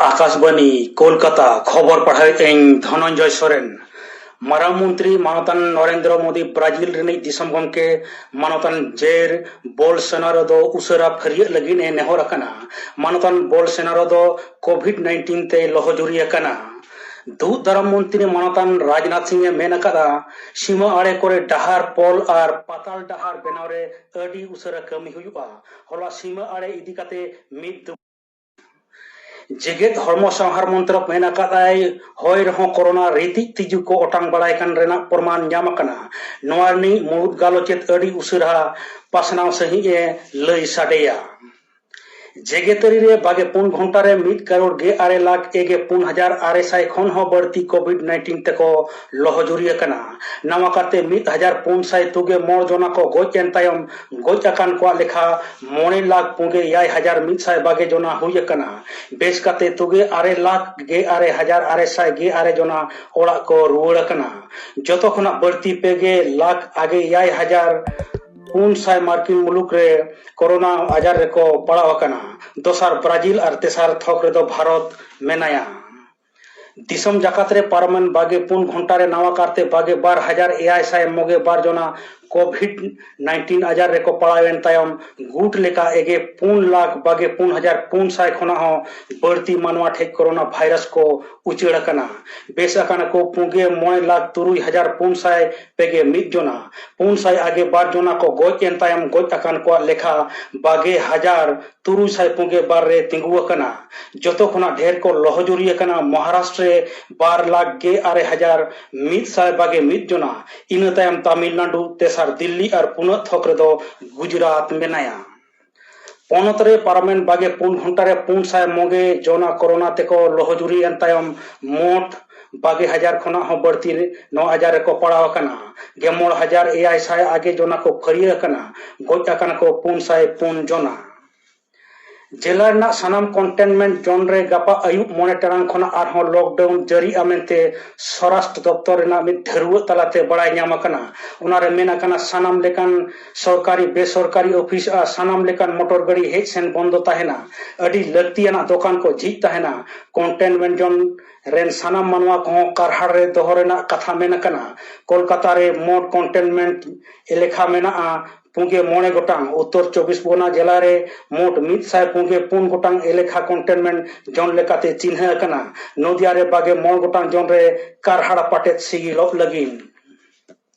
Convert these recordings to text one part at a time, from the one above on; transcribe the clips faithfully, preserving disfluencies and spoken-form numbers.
ᱟᱠᱟᱥᱵᱟᱱᱤ ᱠᱳᱞᱠᱟᱛᱟ, ᱠᱷᱚᱵᱚᱨ ᱯᱟᱲᱦᱟᱣᱮᱫ ᱟᱹᱧ ᱫᱷᱚᱱᱚᱱᱡᱚᱭ ᱥᱚᱨᱮᱱ᱾ ᱢᱟᱨᱟᱝ ᱢᱚᱱᱛᱨᱤ ᱢᱟᱱᱚᱛᱟᱱ ᱱᱚᱨᱮᱱᱫᱨᱚ ᱢᱳᱫᱤ ᱵᱨᱟᱡᱤᱞ ᱨᱤᱱᱤᱡ ᱫᱤᱥᱚᱢ ᱜᱚᱢᱠᱮ ᱢᱟᱱᱚᱛᱟᱱ ᱡᱮᱨ ᱵᱳᱞᱥᱳᱱᱟᱨᱳ ᱫᱚ ᱩᱥᱟᱹᱨᱟ ᱯᱷᱟᱹᱨᱭᱟᱹᱜ ᱞᱟᱹᱜᱤᱫ ᱮ ᱱᱮᱦᱚᱨ ᱟᱠᱟᱱᱟ᱾ ᱢᱟᱱᱚᱛᱟᱱ ᱵᱳᱞᱥᱳᱱᱟᱨᱳ ᱫᱚ ᱠᱳᱵᱷᱤᱰ ᱱᱟᱭᱤᱱᱴᱤᱱ ᱛᱮᱭ ᱞᱚᱦᱚᱡᱩᱨᱤ ᱟᱠᱟᱱᱟ᱾ ᱫᱩᱜ ᱫᱟᱨᱟᱢ ᱢᱚᱱᱛᱨᱤ ᱢᱟᱱᱚᱛᱟᱱ ᱨᱟᱡᱽᱱᱟᱛᱷ ᱥᱤᱝ ᱮ ᱢᱮᱱ ᱟᱠᱟᱫᱟ, ᱥᱤᱢᱟᱹ ᱟᱲᱮ ᱠᱚᱨᱮ ᱰᱟᱦᱟᱨ, ᱯᱳᱞ ᱟᱨ ᱯᱟᱛᱟᱞ ᱰᱟᱦᱟᱨ ᱵᱮᱱᱟᱣ ᱨᱮ ᱟᱹᱰᱤ ᱩᱥᱟᱹᱨᱟ ᱠᱟᱹᱢᱤ ᱦᱩᱭᱩᱜᱼᱟ᱾ ᱦᱚᱞᱟ ᱥᱤᱢᱟᱹ ᱟᱲᱮ ᱤᱫᱤ ᱠᱟᱛᱮ ᱢᱤᱫ ᱫᱩ- ᱡᱮᱜᱮᱛ ᱦᱚᱲᱢᱚ ᱥᱟᱶᱦᱟᱨ ᱢᱚᱱᱛᱨᱚᱠ ᱢᱮᱱ ᱟᱠᱟᱫᱟᱭ, ᱦᱚᱭ ᱨᱮᱦᱚᱸ ᱠᱳᱨᱳᱱᱟ ᱨᱤᱛᱤᱡ ᱛᱤᱡᱩ ᱠᱚ ᱚᱴᱟᱝ ᱵᱟᱲᱟᱭ ᱠᱟᱱ ᱨᱮᱱᱟᱜ ᱯᱨᱚᱢᱟᱱ ᱧᱟᱢ ᱟᱠᱟᱱᱟ᱾ ᱱᱚᱣᱟ ᱨᱤᱱᱤᱡ ᱢᱩᱲᱩᱫ ᱜᱟᱞᱚᱪᱮᱫ ᱟᱹᱰᱤ ᱩᱥᱟᱹᱨᱟ ᱯᱟᱥᱱᱟᱣ ᱥᱟᱹᱦᱤᱡ ᱮ ᱞᱟᱹᱭ ᱥᱟᱰᱮᱭᱟ᱾ ᱡᱮᱜᱮᱛᱟᱹᱨᱤ ᱨᱮ ᱵᱟᱜᱮ ᱯᱩᱱ ᱜᱷᱚᱱᱴᱟ ᱨᱮ ᱢᱤᱫ ᱠᱟᱨᱳᱲ ᱜᱮ ᱟᱨᱮ ᱞᱟᱠᱷ ᱮᱜᱮ ᱯᱩᱱ ᱦᱟᱡᱟᱨ ᱟᱨᱮ ᱥᱟᱭ ᱠᱷᱚᱱ ᱦᱚᱸ ᱵᱟᱹᱲᱛᱤ ᱠᱳᱵᱷᱤᱰ ᱱᱟᱭᱤᱱᱴᱤᱱ ᱛᱮᱠᱚ ᱞᱚᱦᱚᱡᱩᱨᱤ ᱟᱠᱟᱱᱟ᱾ ᱱᱟᱣᱟ ᱠᱟᱛᱮ ᱢᱤᱫ ᱦᱟᱡᱟᱨ ᱯᱩᱱ ᱥᱟᱭ ᱛᱩᱜᱮ ᱢᱚᱬ ᱡᱚᱱᱟ ᱠᱚ ᱜᱚᱡ ᱮᱱ ᱛᱟᱭᱚᱢ, ᱜᱚᱡ ᱟᱠᱟᱱ ᱠᱚᱣᱟᱜ ᱞᱮᱠᱷᱟ ᱢᱚᱬᱮ ᱞᱟᱠᱷ ᱯᱩᱜᱮ ᱮᱭᱟᱭ ᱦᱟᱡᱟᱨ ᱢᱤᱫ ᱥᱟᱭ ᱵᱟᱜᱮ ᱡᱚᱱᱟ ᱦᱩᱭ ᱟᱠᱟᱱᱟ᱾ ᱵᱮᱥ ᱠᱟᱛᱮ ᱛᱩᱜᱮ ᱟᱨᱮ ᱞᱟᱠᱷ ᱜᱮ ᱟᱨᱮ ᱦᱟᱡᱟᱨ ᱟᱨᱮ ᱥᱟᱭ ᱜᱮ ᱟᱨᱮ ᱡᱚᱱᱟ ᱚᱲᱟᱜ ᱠᱚ ᱨᱩᱣᱟᱹᱲ ᱟᱠᱟᱱᱟ᱾ ᱡᱚᱛᱚ ᱠᱷᱚᱱᱟᱜ ᱵᱟᱹᱲᱛᱤ ᱯᱮ ᱜᱮ ᱞᱟᱠᱷ ᱟᱜᱮ ᱮᱭᱟᱭ ᱦᱟᱡᱟᱨ ᱯᱩᱱ ᱥᱟᱭ ᱢᱟᱨᱠᱤᱱ ᱢᱩᱞᱩᱠ ᱨᱮ ᱠᱳᱨᱳᱱᱟ ᱟᱡᱟᱨ ᱨᱮᱠᱚ ᱯᱟᱲᱟᱣ ᱟᱠᱟᱱᱟ᱾ ᱫᱚᱥᱟᱨ ᱵᱨᱟᱡᱤᱞ ᱟᱨ ᱛᱮᱥᱟᱨ ᱛᱷᱚᱠ ᱨᱮᱫᱚ ᱵᱷᱟᱨᱚᱛ ᱢᱮᱱᱟᱭᱟ᱾ ᱫᱤᱥᱚᱢ ᱡᱟᱠᱟᱛ ᱨᱮ ᱯᱟᱨᱚᱢᱮᱱ ᱵᱟᱜᱮ ᱯᱩᱱ ᱜᱷᱚᱱᱴᱟ ᱨᱮ ᱱᱟᱣᱟ ᱠᱟᱨᱛᱮ ᱵᱟᱜᱮ ᱵᱟᱨ ᱦᱟᱡᱟᱨ ᱮᱭᱟᱭ ᱥᱟᱭ ᱢᱚᱜᱮ ᱵᱟᱨ ᱡᱚᱱᱟ ᱠᱳᱵᱷᱤᱰ ᱱᱟᱭᱤᱱᱴᱤᱱ ᱟᱡᱟᱨ ᱨᱮᱠᱚ ᱯᱟᱲᱟᱣᱮᱱ ᱛᱟᱭᱚᱢ, ᱜᱩᱴ ᱞᱮᱠᱟ ᱮᱜᱮ ᱯᱩᱱ ᱞᱟᱠᱷ ᱵᱟᱜᱮ ᱯᱩᱱ ᱦᱟᱡᱟᱨ ᱯᱩᱱ ᱥᱟᱭ ᱠᱷᱚᱱᱟᱜ ᱦᱚᱸ ᱵᱟᱹᱲᱛᱤ ᱢᱟᱱᱣᱟ ᱴᱷᱮᱡ ᱠᱳᱨᱳᱱᱟ ᱵᱷᱟᱭᱨᱟᱥ ᱠᱚ ᱩᱪᱟᱹᱲ ᱟᱠᱟᱱᱟ᱾ ᱵᱮᱥ ᱟᱠᱟᱱᱟ ᱠᱚ ᱯᱩᱜᱮ ᱢᱚᱬᱮ ᱞᱟᱠᱷ ᱛᱩᱨᱩᱭ ᱦᱟᱡᱟᱨ ᱯᱩᱱ ᱥᱟᱭ ᱯᱮᱜᱮ ᱢᱤᱫ ᱡᱚᱱᱟ᱾ ᱯᱩᱱ ᱥᱟᱭ ᱟᱜᱮ ᱵᱟᱨ ᱡᱚᱱᱟ ᱠᱚ ᱜᱚᱡ ᱮᱱ ᱛᱟᱭᱚᱢ, ᱜᱚᱡ ᱟᱠᱟᱱ ᱠᱚᱣᱟᱜ ᱞᱮᱠᱷᱟ ᱵᱟᱜᱮ ᱦᱟᱡᱟᱨ ᱛᱩᱨᱩᱭ ᱥᱟᱭ ᱯᱩᱜᱮ ᱵᱟᱨ ᱨᱮ ᱛᱤᱸᱜᱩ ᱟᱠᱟᱱᱟ᱾ ᱡᱚᱛᱚ ᱠᱷᱚᱱᱟᱜ ᱰᱷᱮᱨ ᱠᱚ ᱞᱚᱦᱚᱡᱩᱨᱤ ᱟᱠᱟᱱᱟ ᱢᱚᱦᱟᱨᱟᱥᱴᱨᱚ ᱨᱮ ᱵᱟᱨ ᱞᱟᱠᱷ ᱜᱮ ᱟᱨᱮ ᱦᱟᱡᱟᱨ ᱢᱤᱫ ᱥᱟᱭ ᱵᱟᱜᱮ ᱢᱤᱫ ᱡᱚᱱᱟ᱾ ᱤᱱᱟᱹ ᱛᱟᱭᱚᱢ ᱛᱟᱢᱤᱞᱱᱟᱰᱩ, ᱛᱮᱥᱟᱨ ᱫᱤᱞᱞᱤ ᱟᱨ ᱯᱩᱱᱟᱹᱜ ᱛᱷᱚᱠ ᱨᱮᱫᱚ ᱜᱩᱡᱽᱨᱟᱴ ᱢᱮᱱᱟᱭᱟ᱾ ᱯᱚᱱᱚᱛ ᱨᱮ ᱯᱟᱨᱚᱢᱮᱱ ᱵᱟᱜᱮ ᱯᱩᱱ ᱜᱷᱚᱱᱴᱟ ᱨᱮ ᱯᱩᱱ ᱥᱟᱭ ᱢᱚᱜᱮ ᱡᱚᱱᱟ ᱠᱳᱨᱳᱱᱟ ᱛᱮᱠᱚ ᱞᱚᱦᱚᱡᱩᱨᱤ ᱮᱱ ᱛᱟᱭᱚᱢ, ᱢᱳᱴ ᱵᱟᱜᱮ ᱦᱟᱡᱟᱨ ᱠᱷᱚᱱᱟᱜ ᱦᱚᱸ ᱵᱟᱹᱲᱛᱤ ᱱᱚᱣᱟ ᱟᱡᱟᱨ ᱨᱮᱠᱚ ᱯᱟᱲᱟᱣ ᱟᱠᱟᱱᱟ᱾ ᱜᱮᱢᱚᱬ ᱦᱟᱡᱟᱨ ᱮᱭᱟᱭ ᱥᱟᱭ ᱟᱜᱮ ᱡᱚᱱᱟ ᱠᱚ ᱯᱷᱟᱹᱨᱭᱟᱹ ᱟᱠᱟᱱᱟ᱾ ᱜᱚᱡ ᱟᱠᱟᱱᱟ ᱠᱚ ᱯᱩᱱ ᱥᱟᱭ ᱯᱩᱱ ᱡᱚᱱᱟ᱾ ᱡᱮᱞᱟ ᱨᱮᱱᱟᱜ ᱥᱟᱱᱟᱢ ᱠᱚᱱᱴᱮᱱᱢᱮᱱᱴ ᱡᱳᱱ ᱨᱮ ᱜᱟᱯᱟ ᱟᱹᱭᱩᱵ ᱢᱚᱬᱮ ᱴᱟᱲᱟᱝ ᱠᱷᱚᱱᱟᱜ ᱟᱨᱦᱚᱸ ᱞᱚᱠᱰᱟᱣᱩᱱ ᱡᱟᱹᱨᱤᱜᱼᱟ ᱢᱮᱱᱛᱮ ᱥᱚᱨᱟᱥᱴᱨ ᱫᱚᱯᱛᱚᱨ ᱨᱮᱱᱟᱜ ᱢᱤᱫ ᱰᱷᱟᱹᱨᱣᱟᱹᱜ ᱛᱟᱞᱟᱛᱮ ᱵᱟᱲᱟᱭ ᱧᱟᱢ ᱟᱠᱟᱱᱟ᱾ ᱚᱱᱟᱨᱮ ᱢᱮᱱ ᱟᱠᱟᱱᱟ, ᱥᱟᱱᱟᱢ ᱞᱮᱠᱟᱱ ᱥᱚᱨᱠᱟᱨᱤ ᱵᱮᱥᱚᱨᱠᱟᱨᱤ ᱚᱯᱷᱤᱥ ᱟᱨ ᱥᱟᱱᱟᱢ ᱞᱮᱠᱟᱱ ᱢᱚᱴᱚᱨ ᱜᱟᱹᱰᱤ ᱦᱮᱡ ᱥᱮᱱ ᱵᱚᱱᱫᱚ ᱛᱟᱦᱮᱱᱟ᱾ ᱟᱹᱰᱤ ᱞᱟᱹᱠᱛᱤᱭᱟᱱᱟᱜ ᱫᱚᱠᱟᱱ ᱠᱚ ᱡᱷᱤᱡ ᱛᱟᱦᱮᱱᱟ᱾ ᱠᱚᱱᱴᱮᱱᱢᱮᱱᱴ ᱡᱳᱱ ᱨᱮᱱ ᱥᱟᱱᱟᱢ ᱢᱟᱱᱣᱟ ᱠᱚᱦᱚᱸ ᱠᱟᱨᱦᱟᱲ ᱨᱮ ᱫᱚᱦᱚ ᱨᱮᱱᱟᱜ ᱠᱟᱛᱷᱟ ᱢᱮᱱ ᱟᱠᱟᱱᱟ᱾ ᱠᱳᱞᱠᱟᱛᱟ ᱨᱮ ᱢᱳᱴ ᱠᱚᱱᱴᱮᱱᱢᱮᱱᱴ ᱮᱞᱮᱠᱷᱟ ᱢᱮᱱᱟᱜᱼᱟ ᱯᱩᱜᱮ ᱢᱚᱬᱮ ᱜᱚᱴᱟᱝ᱾ ᱩᱛᱛᱚᱨ ᱪᱚᱵᱵᱤᱥ ᱯᱚᱨᱜᱚᱱᱟ ᱡᱮᱞᱟ ᱨᱮ ᱢᱳᱴ ᱢᱤᱫ ᱥᱟᱭ ᱯᱩᱜᱮ ᱯᱩᱱ ᱜᱚᱴᱟᱝ ᱮᱞᱮᱠᱷᱟ ᱠᱚᱱᱴᱮᱱᱢᱮᱱᱴ ᱡᱳᱱ ᱞᱮᱠᱟᱛᱮ ᱪᱤᱱᱦᱟᱹ ᱟᱠᱟᱱᱟ᱾ ᱱᱚᱫᱤᱭᱟ ᱨᱮ ᱵᱟᱜᱮ ᱢᱚᱬᱮ ᱜᱚᱴᱟᱝ ᱡᱳᱱ ᱨᱮ ᱠᱟᱨᱦᱟᱲ ᱯᱟᱴᱮᱫ ᱥᱤᱜᱤᱞᱚᱜ ᱞᱟᱹᱜᱤᱫ᱾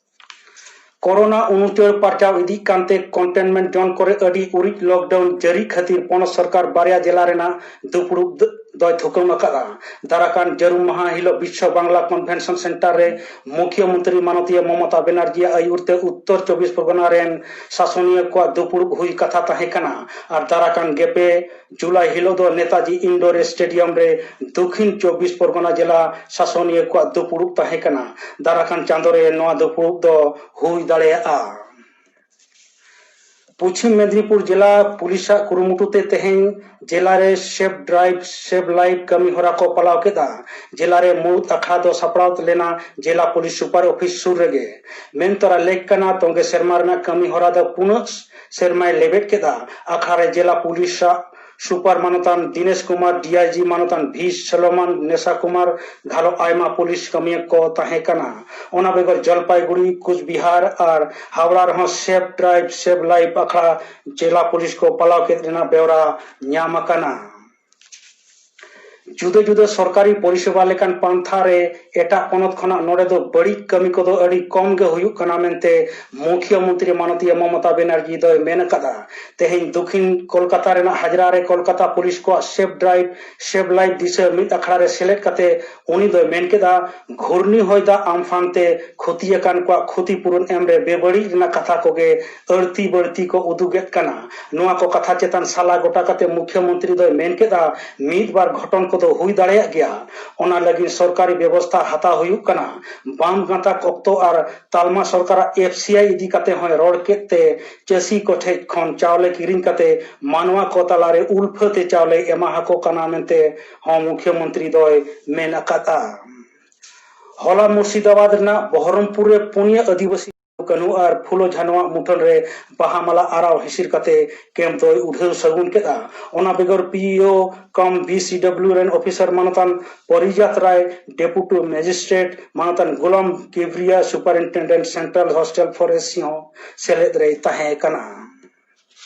ᱠᱳᱨᱳᱱᱟ ᱩᱱᱩᱪᱟᱹᱲ ᱯᱟᱨᱪᱟᱣ ᱤᱫᱤᱜ ᱠᱟᱱᱛᱮ ᱠᱚᱱᱴᱮᱱᱢᱮᱱᱴ ᱡᱳᱱ ᱠᱚᱨᱮ ᱟᱹᱰᱤ ᱩᱨᱤᱡ ᱞᱚᱠᱰᱟᱣᱩᱱ ᱡᱟᱹᱨᱤ ᱠᱷᱟᱹᱛᱤᱨ ᱯᱚᱱᱚᱛ ᱥᱚᱨᱠᱟᱨ ᱵᱟᱨᱭᱟ ᱡᱮᱞᱟ ᱨᱮᱱᱟᱜ ᱫᱩᱯᱲᱩᱵ ᱫᱚᱭ ᱛᱷᱩᱠᱟᱹᱢ ᱟᱠᱟᱫᱼᱟ᱾ ᱫᱟᱨᱟᱠᱟᱱ ᱡᱟᱹᱨᱩᱢ ᱢᱟᱦᱟ ᱦᱤᱞᱳᱜ ᱵᱤᱥᱥᱚ ᱵᱟᱝᱞᱟ ᱠᱚᱱᱵᱷᱮᱱᱥᱚᱱ ᱥᱮᱱᱴᱟᱨ ᱨᱮ ᱢᱩᱠᱷᱭᱚ ᱢᱚᱱᱛᱨᱤ ᱢᱟᱱᱚᱛᱤᱭᱟᱹ ᱢᱚᱢᱚᱛᱟ ᱵᱮᱱᱟᱨᱡᱤᱭᱟᱜ ᱟᱹᱭᱩᱨ ᱛᱮ ᱩᱛᱛᱚᱨ ᱪᱚᱵᱵᱤᱥ ᱯᱚᱨᱜᱚᱱᱟ ᱨᱮᱱ ᱥᱟᱥᱚᱱᱤᱭᱟᱹ ᱠᱚᱣᱟᱜ ᱫᱩᱯᱲᱩᱵ ᱦᱩᱭ ᱠᱟᱛᱷᱟ ᱛᱟᱦᱮᱸ ᱠᱟᱱᱟ᱾ ᱟᱨ ᱫᱟᱨᱟᱠᱟᱱ ᱜᱮᱯᱮ ᱡᱩᱞᱟᱭ ᱦᱤᱞᱳᱜ ᱫᱚ ᱱᱮᱛᱟᱡᱤ ᱤᱱᱰᱳᱨ ᱥᱴᱮᱰᱤᱭᱟᱢ ᱨᱮ ᱫᱚᱠᱷᱤᱱ ᱪᱚᱵᱵᱤᱥ ᱯᱚᱨᱜᱚᱱᱟ ᱡᱮᱞᱟ ᱥᱟᱥᱚᱱᱤᱭᱟᱹ ᱠᱚᱣᱟᱜ ᱫᱩᱯᱲᱩᱵ ᱛᱟᱦᱮᱸ ᱠᱟᱱᱟ᱾ ᱫᱟᱨᱟᱠᱟᱱ ᱪᱟᱸᱫᱳ ᱨᱮ ᱱᱚᱣᱟ ᱫᱩᱯᱲᱩᱵ ᱫᱚ ᱦᱩᱭ ᱫᱟᱲᱮᱭᱟᱜᱼᱟ᱾ ᱯᱚᱪᱷᱤᱢ ᱢᱮᱫᱽᱱᱤᱯᱩᱨ ᱡᱮᱞᱟ ᱯᱩᱞᱤᱥᱟᱜ ᱠᱩᱨᱩᱢᱩᱴᱩ ᱛᱮ ᱛᱮᱦᱮᱧ ᱡᱮᱞᱟ ᱨᱮ ᱥᱮᱵᱷ ᱰᱨᱟᱭᱤᱵᱷ ᱥᱮᱵᱷ ᱞᱟᱭᱤᱯᱷ ᱠᱟᱹᱢᱤ ᱦᱚᱨᱟ ᱠᱚ ᱯᱟᱞᱟᱣ ᱠᱮᱫᱟ᱾ ᱡᱮᱞᱟ ᱨᱮ ᱢᱩᱲᱩᱫ ᱟᱠᱷᱲᱟ ᱫᱚ ᱥᱟᱯᱲᱟᱣ ᱞᱮᱱᱟ ᱡᱮᱞᱟ ᱯᱩᱞᱤᱥ ᱥᱩᱯᱟᱨ ᱚᱯᱷᱤᱥ ᱥᱩᱨ ᱨᱮᱜᱮ᱾ ᱢᱮᱱ ᱛᱚᱨᱟ ᱞᱮᱠ ᱠᱟᱱᱟ, ᱛᱚᱸᱜᱮ ᱥᱮᱨᱢᱟ ᱨᱮᱱᱟᱜ ᱠᱟᱹᱢᱤ ᱦᱚᱨᱟ ᱫᱚ ᱯᱩᱱᱟᱹᱜ ᱥᱮᱨᱢᱟᱭ ᱞᱮᱵᱮᱫ ᱠᱮᱫᱟ᱾ ᱟᱠᱷᱲᱟ ᱨᱮ ᱡᱮᱞᱟ ᱯᱩᱞᱤᱥᱟᱜ ᱥᱩᱯᱟᱨ ᱢᱟᱱᱚᱛᱟᱱ ᱫᱤᱱᱮᱥ ᱠᱩᱢᱟᱨ, ᱰᱤᱟᱭᱡᱤ ᱢᱟᱱᱚᱛᱟᱱ ᱵᱷᱤ ᱥᱚᱞᱚᱢᱚᱱ, ᱱᱮᱥᱟ ᱠᱩᱢᱟᱨ ᱜᱷᱟᱞᱚ ᱟᱭᱢᱟ ᱯᱩᱞᱤᱥ ᱠᱟᱹᱢᱤᱭᱟᱹ ᱠᱚ ᱛᱟᱦᱮᱸ ᱠᱟᱱᱟ᱾ ᱚᱱᱟ ᱵᱮᱜᱚᱨ ᱡᱚᱞᱯᱟᱭᱜᱩᱲᱤ, ᱠᱩᱪᱵᱤᱦᱟᱨ ᱟᱨ ᱦᱟᱣᱲᱟ ᱨᱮᱦᱚᱸ ᱥᱮᱵᱷ ᱰᱨᱟᱭᱤᱵᱷ ᱥᱮᱵᱷ ᱞᱟᱭᱤᱯᱷ ᱟᱠᱷᱲᱟ ᱡᱮᱞᱟ ᱯᱩᱞᱤᱥ ᱠᱚ ᱯᱟᱞᱟᱣ ᱠᱮᱫ ᱨᱮᱱᱟᱜ ᱵᱮᱣᱨᱟ ᱧᱟᱢ ᱟᱠᱟᱱᱟ᱾ ᱡᱩᱫᱟᱹ ᱡᱩᱫᱟᱹ ᱥᱚᱨᱠᱟᱨᱤ ᱯᱚᱨᱤᱥᱮᱵᱟ ᱞᱮᱠᱟᱱ ᱯᱟᱱᱛᱷᱟ ᱨᱮ ᱮᱴᱟᱜ ᱯᱚᱱᱚᱛ ᱠᱷᱚᱱᱟᱜ ᱱᱚᱰᱮ ᱫᱚ ᱵᱟᱹᱲᱤᱡ ᱠᱟᱹᱢᱤ ᱠᱚᱫᱚ ᱟᱹᱰᱤ ᱠᱚᱢ ᱜᱮ ᱦᱩᱭᱩᱜ ᱠᱟᱱᱟ ᱢᱮᱱᱛᱮ ᱢᱩᱠᱷᱭᱚ ᱢᱚᱱᱛᱨᱤ ᱢᱟᱱᱚᱛᱤᱭᱟᱹ ᱢᱚᱢᱚᱛᱟ ᱵᱮᱱᱟᱨᱡᱤ ᱫᱚᱭ ᱢᱮᱱ ᱟᱠᱟᱫᱟ᱾ ᱛᱮᱦᱮᱧ ᱫᱚᱠᱷᱤᱱ ᱠᱳᱞᱠᱟᱛᱟ ᱨᱮᱱᱟᱜ ᱦᱟᱡᱨᱟ ᱨᱮ ᱠᱳᱞᱠᱟᱛᱟ ᱯᱩᱞᱤᱥ ᱠᱚᱣᱟᱜ ᱥᱮᱵᱷ ᱰᱨᱟᱭᱤᱵᱷ ᱥᱮᱵᱷ ᱞᱟᱭᱤᱯᱷ ᱫᱤᱥᱟᱹ ᱢᱤᱫ ᱟᱠᱷᱲᱟ ᱨᱮ ᱥᱮᱞᱮᱫ ᱠᱟᱛᱮ ᱩᱱᱤ ᱫᱚᱭ ᱢᱮᱱ ᱠᱮᱫᱟ, ᱜᱷᱩᱨᱱᱤ ᱦᱚᱭ ᱫᱟᱜ ᱟᱢᱯᱷᱟᱱ ᱛᱮ ᱠᱷᱚᱛᱤ ᱟᱠᱟᱱ ᱠᱚᱣᱟᱜ ᱠᱷᱚᱛᱤ ᱯᱩᱨᱩᱱ ᱮᱢ ᱨᱮ ᱵᱮᱵᱟᱹᱲᱤᱡ ᱨᱮᱱᱟᱜ ᱠᱟᱛᱷᱟ ᱠᱚᱜᱮ ᱟᱹᱲᱛᱤ ᱵᱟᱹᱲᱛᱤ ᱠᱚ ᱩᱫᱩᱜᱮᱫ ᱠᱟᱱᱟ᱾ ᱱᱚᱣᱟ ᱠᱚ ᱠᱟᱛᱷᱟ ᱪᱮᱛᱟᱱ ᱥᱟᱞᱟ ᱜᱚᱴᱟ ᱠᱟᱛᱮ ᱢᱩᱠᱷᱭᱚ ᱢᱚᱱᱛᱨᱤ ᱫᱚᱭ ᱢᱮᱱ ᱠᱮᱫᱟ, ᱢᱤᱫ ᱵᱟᱨ ᱜᱷᱚᱴᱚᱱ ᱠᱚᱫᱚ ᱦᱩᱭ ᱫᱟᱲᱮᱭᱟᱜ ᱜᱮᱭᱟ᱾ ᱚᱱᱟ ᱞᱟᱹᱜᱤᱫ ᱥᱚᱨᱠᱟᱨᱤ ᱵᱮᱵᱚᱥᱛᱷᱟ ᱦᱟᱛᱟᱣ ᱦᱩᱭᱩᱜ ᱠᱟᱱᱟ᱾ ᱵᱟᱢ ᱜᱟᱸᱛᱟᱠ ᱚᱠᱛᱚ ᱟᱨ ᱛᱟᱞᱢᱟ ᱥᱚᱨᱠᱟᱨᱟᱜ ᱮᱯᱷ ᱥᱤ ᱟᱭ ᱤᱫᱤ ᱠᱟᱛᱮ ᱦᱚᱸᱭ ᱨᱚᱲ ᱠᱮᱫ ᱛᱮ ᱪᱟᱹᱥᱤ ᱠᱚᱴᱷᱮᱱ ᱠᱷᱚᱱ ᱪᱟᱣᱞᱮ ᱠᱤᱨᱤᱧ ᱠᱟᱛᱮ ᱢᱟᱱᱣᱟ ᱠᱚ ᱛᱟᱞᱟᱨᱮ ᱩᱞᱯᱷᱟᱹ ᱛᱮ ᱪᱟᱣᱞᱮ ᱮᱢᱟ ᱟᱠᱚ ᱠᱟᱱᱟ ᱢᱮᱱᱛᱮ ᱦᱚᱸ ᱢᱩᱠᱷᱭᱟᱹ ᱢᱚᱱᱛᱨᱤ ᱫᱚᱭ ᱢᱮᱱ ᱟᱠᱟᱫᱼᱟ᱾ ᱦᱚᱞᱟ ᱢᱩᱨᱥᱤᱫᱟᱵᱟᱫᱽ ᱨᱮᱱᱟᱜ ᱵᱚᱦᱚᱨᱚᱢᱯᱩᱨ ᱨᱮ ᱯᱩᱱᱭᱟᱹ ᱟᱹᱫᱤᱵᱟᱹᱥᱤ ᱠᱟᱹᱱᱦᱩ ᱟᱨ ᱯᱷᱩᱞᱳ ᱡᱷᱟᱱᱚᱣᱟᱜ ᱢᱩᱴᱷᱟᱹᱱ ᱨᱮ ᱵᱟᱦᱟ ᱢᱟᱞᱟ ᱟᱨᱟᱣ ᱦᱤᱥᱤᱨ ᱠᱟᱛᱮ ᱠᱮᱢᱯ ᱫᱚᱭ ᱩᱰᱷᱟᱹᱣ ᱥᱟᱹᱜᱩᱱ ᱠᱮᱫᱼᱟ᱾ ᱚᱱᱟ ᱵᱮᱜᱚᱨ ᱯᱤ ᱤ ᱳ ᱠᱟᱢ ᱵᱷᱤ ᱥᱤ ᱰᱟᱵᱽᱞᱤᱭᱩ ᱨᱮᱱ ᱚᱯᱷᱤᱥᱟᱨ ᱢᱟᱱᱚᱛᱟᱱ ᱯᱚᱨᱤᱡᱟᱛ ᱨᱟᱭ, ᱰᱮᱯᱩᱴᱤ ᱢᱮᱡᱤᱥᱴᱨᱮᱴ ᱢᱟᱱᱚᱛᱟᱱ Gulam Kibria, superintendent central hostel for S C ᱦᱚᱸ ᱥᱮᱞᱮᱫ ᱨᱮᱭ ᱛᱟᱦᱮᱸ ᱠᱟᱱᱟ᱾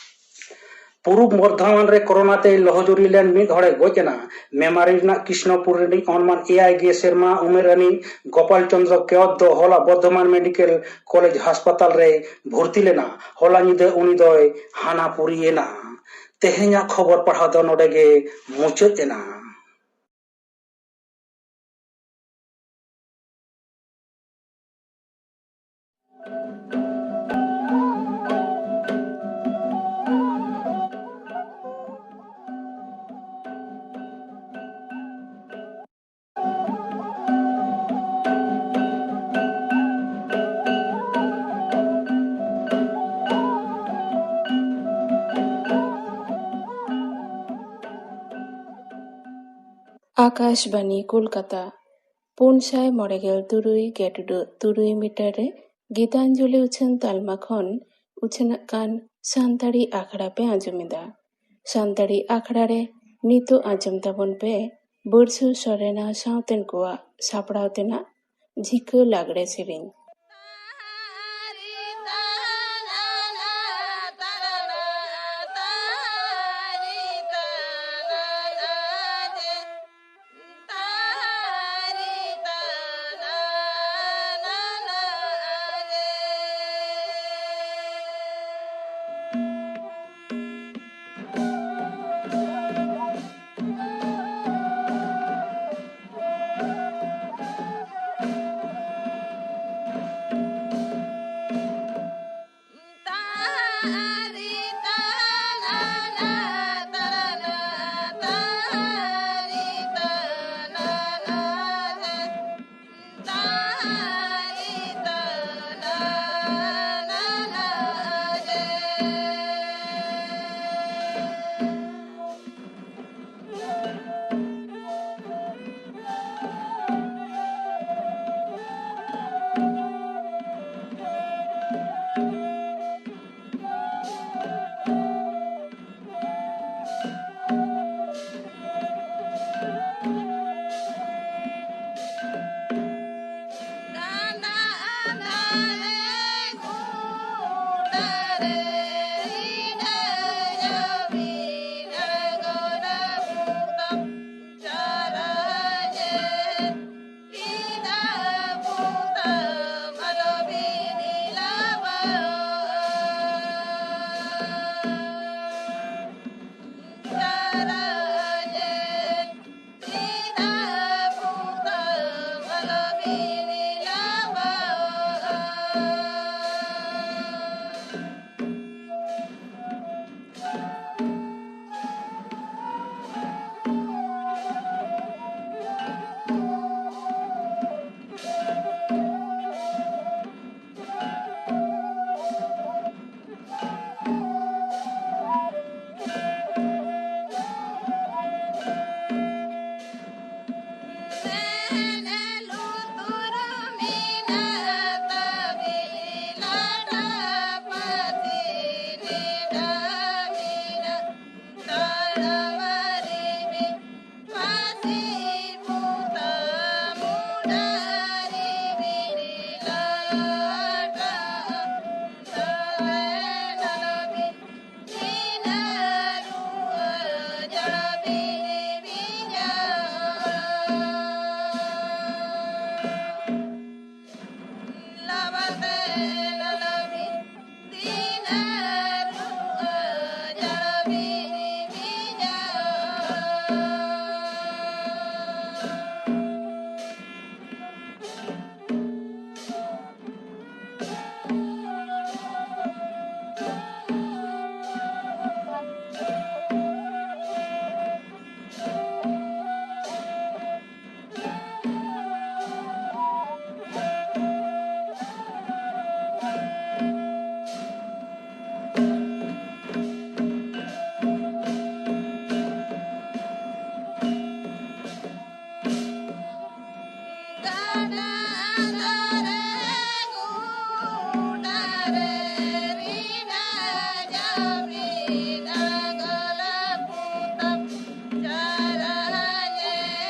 ᱯᱩᱨᱩᱵ ᱵᱚᱨᱫᱷᱚᱢᱟᱱ ᱨᱮ ᱠᱳᱨᱳᱱᱟ ᱛᱮ ᱞᱚᱦᱚᱡᱩᱨᱤ ᱞᱮᱱ ᱢᱤᱫ ᱦᱚᱲᱮ ᱜᱚᱡ ᱮᱱᱟ᱾ ᱢᱮᱢᱟᱨᱤ ᱨᱮᱱᱟᱜ ᱠᱨᱤᱥᱱᱚᱯᱩᱨ ᱨᱤᱱᱤᱡ ᱚᱱᱢᱟᱱ ᱮᱭᱟᱭ ᱜᱮ ᱥᱮᱨᱢᱟ ᱩᱢᱮᱨ ᱟᱹᱱᱤᱡ ᱜᱳᱯᱟᱞ ᱪᱚᱸᱫᱽᱨᱚ ᱠᱮᱣᱚᱛ ᱫᱚ ᱦᱚᱞᱟ ᱵᱚᱨᱫᱷᱚᱢᱟᱱ ᱢᱮᱰᱤᱠᱮᱞ ᱠᱚᱞᱮᱡᱽ ᱦᱟᱥᱯᱟᱛᱟᱞ ᱨᱮᱭ ᱵᱷᱚᱨᱛᱤ ᱞᱮᱱᱟ᱾ ᱦᱚᱞᱟ ᱧᱤᱫᱟᱹ ᱩᱱᱤ ᱫᱚᱭ ᱦᱟᱱᱟ ᱯᱩᱨᱤ ᱮᱱᱟ᱾ ᱛᱮᱦᱮᱧᱟᱜ ᱠᱷᱚᱵᱚᱨ ᱯᱟᱲᱦᱟᱣ ᱫᱚ ᱱᱚᱰᱮ ᱜᱮ ᱢᱩᱪᱟᱹᱫ ᱮᱱᱟ᱾ ᱟᱠᱟᱥᱵᱟᱱᱤ ᱠᱳᱞᱠᱟᱛᱟ, ᱯᱩᱱ ᱥᱟᱭ ᱢᱚᱬᱮ ᱜᱮᱞ ᱛᱩᱨᱩᱭ ᱜᱮᱴᱩᱰᱟᱹᱜ ᱛᱩᱨᱩᱭ ᱢᱤᱴᱟᱨ ᱨᱮ ᱜᱤᱛᱟᱧᱡᱚᱞᱤ ᱩᱪᱷᱟᱹᱱ ᱛᱟᱞᱢᱟ ᱠᱷᱚᱱ ᱩᱪᱷᱟᱹᱱᱟᱜ ᱠᱟᱱ ᱥᱟᱱᱛᱟᱲᱤ ᱟᱠᱷᱲᱟ ᱯᱮ ᱟᱸᱡᱚᱢ ᱮᱫᱟ᱾ ᱥᱟᱱᱛᱟᱲᱤ ᱟᱠᱷᱲᱟ ᱨᱮ ᱱᱤᱛᱚᱜ ᱟᱸᱡᱚᱢ ᱛᱟᱵᱚᱱ ᱯᱮ ᱵᱟᱹᱨᱥᱟᱹ ᱥᱚᱨᱮᱱᱟ ᱥᱟᱶᱛᱮᱱ ᱠᱚᱣᱟᱜ ᱥᱟᱯᱲᱟᱣ ᱛᱮᱱᱟᱜ ᱡᱷᱤᱠᱟᱹ ᱞᱟᱜᱽᱲᱮ ᱥᱮᱨᱮᱧ᱾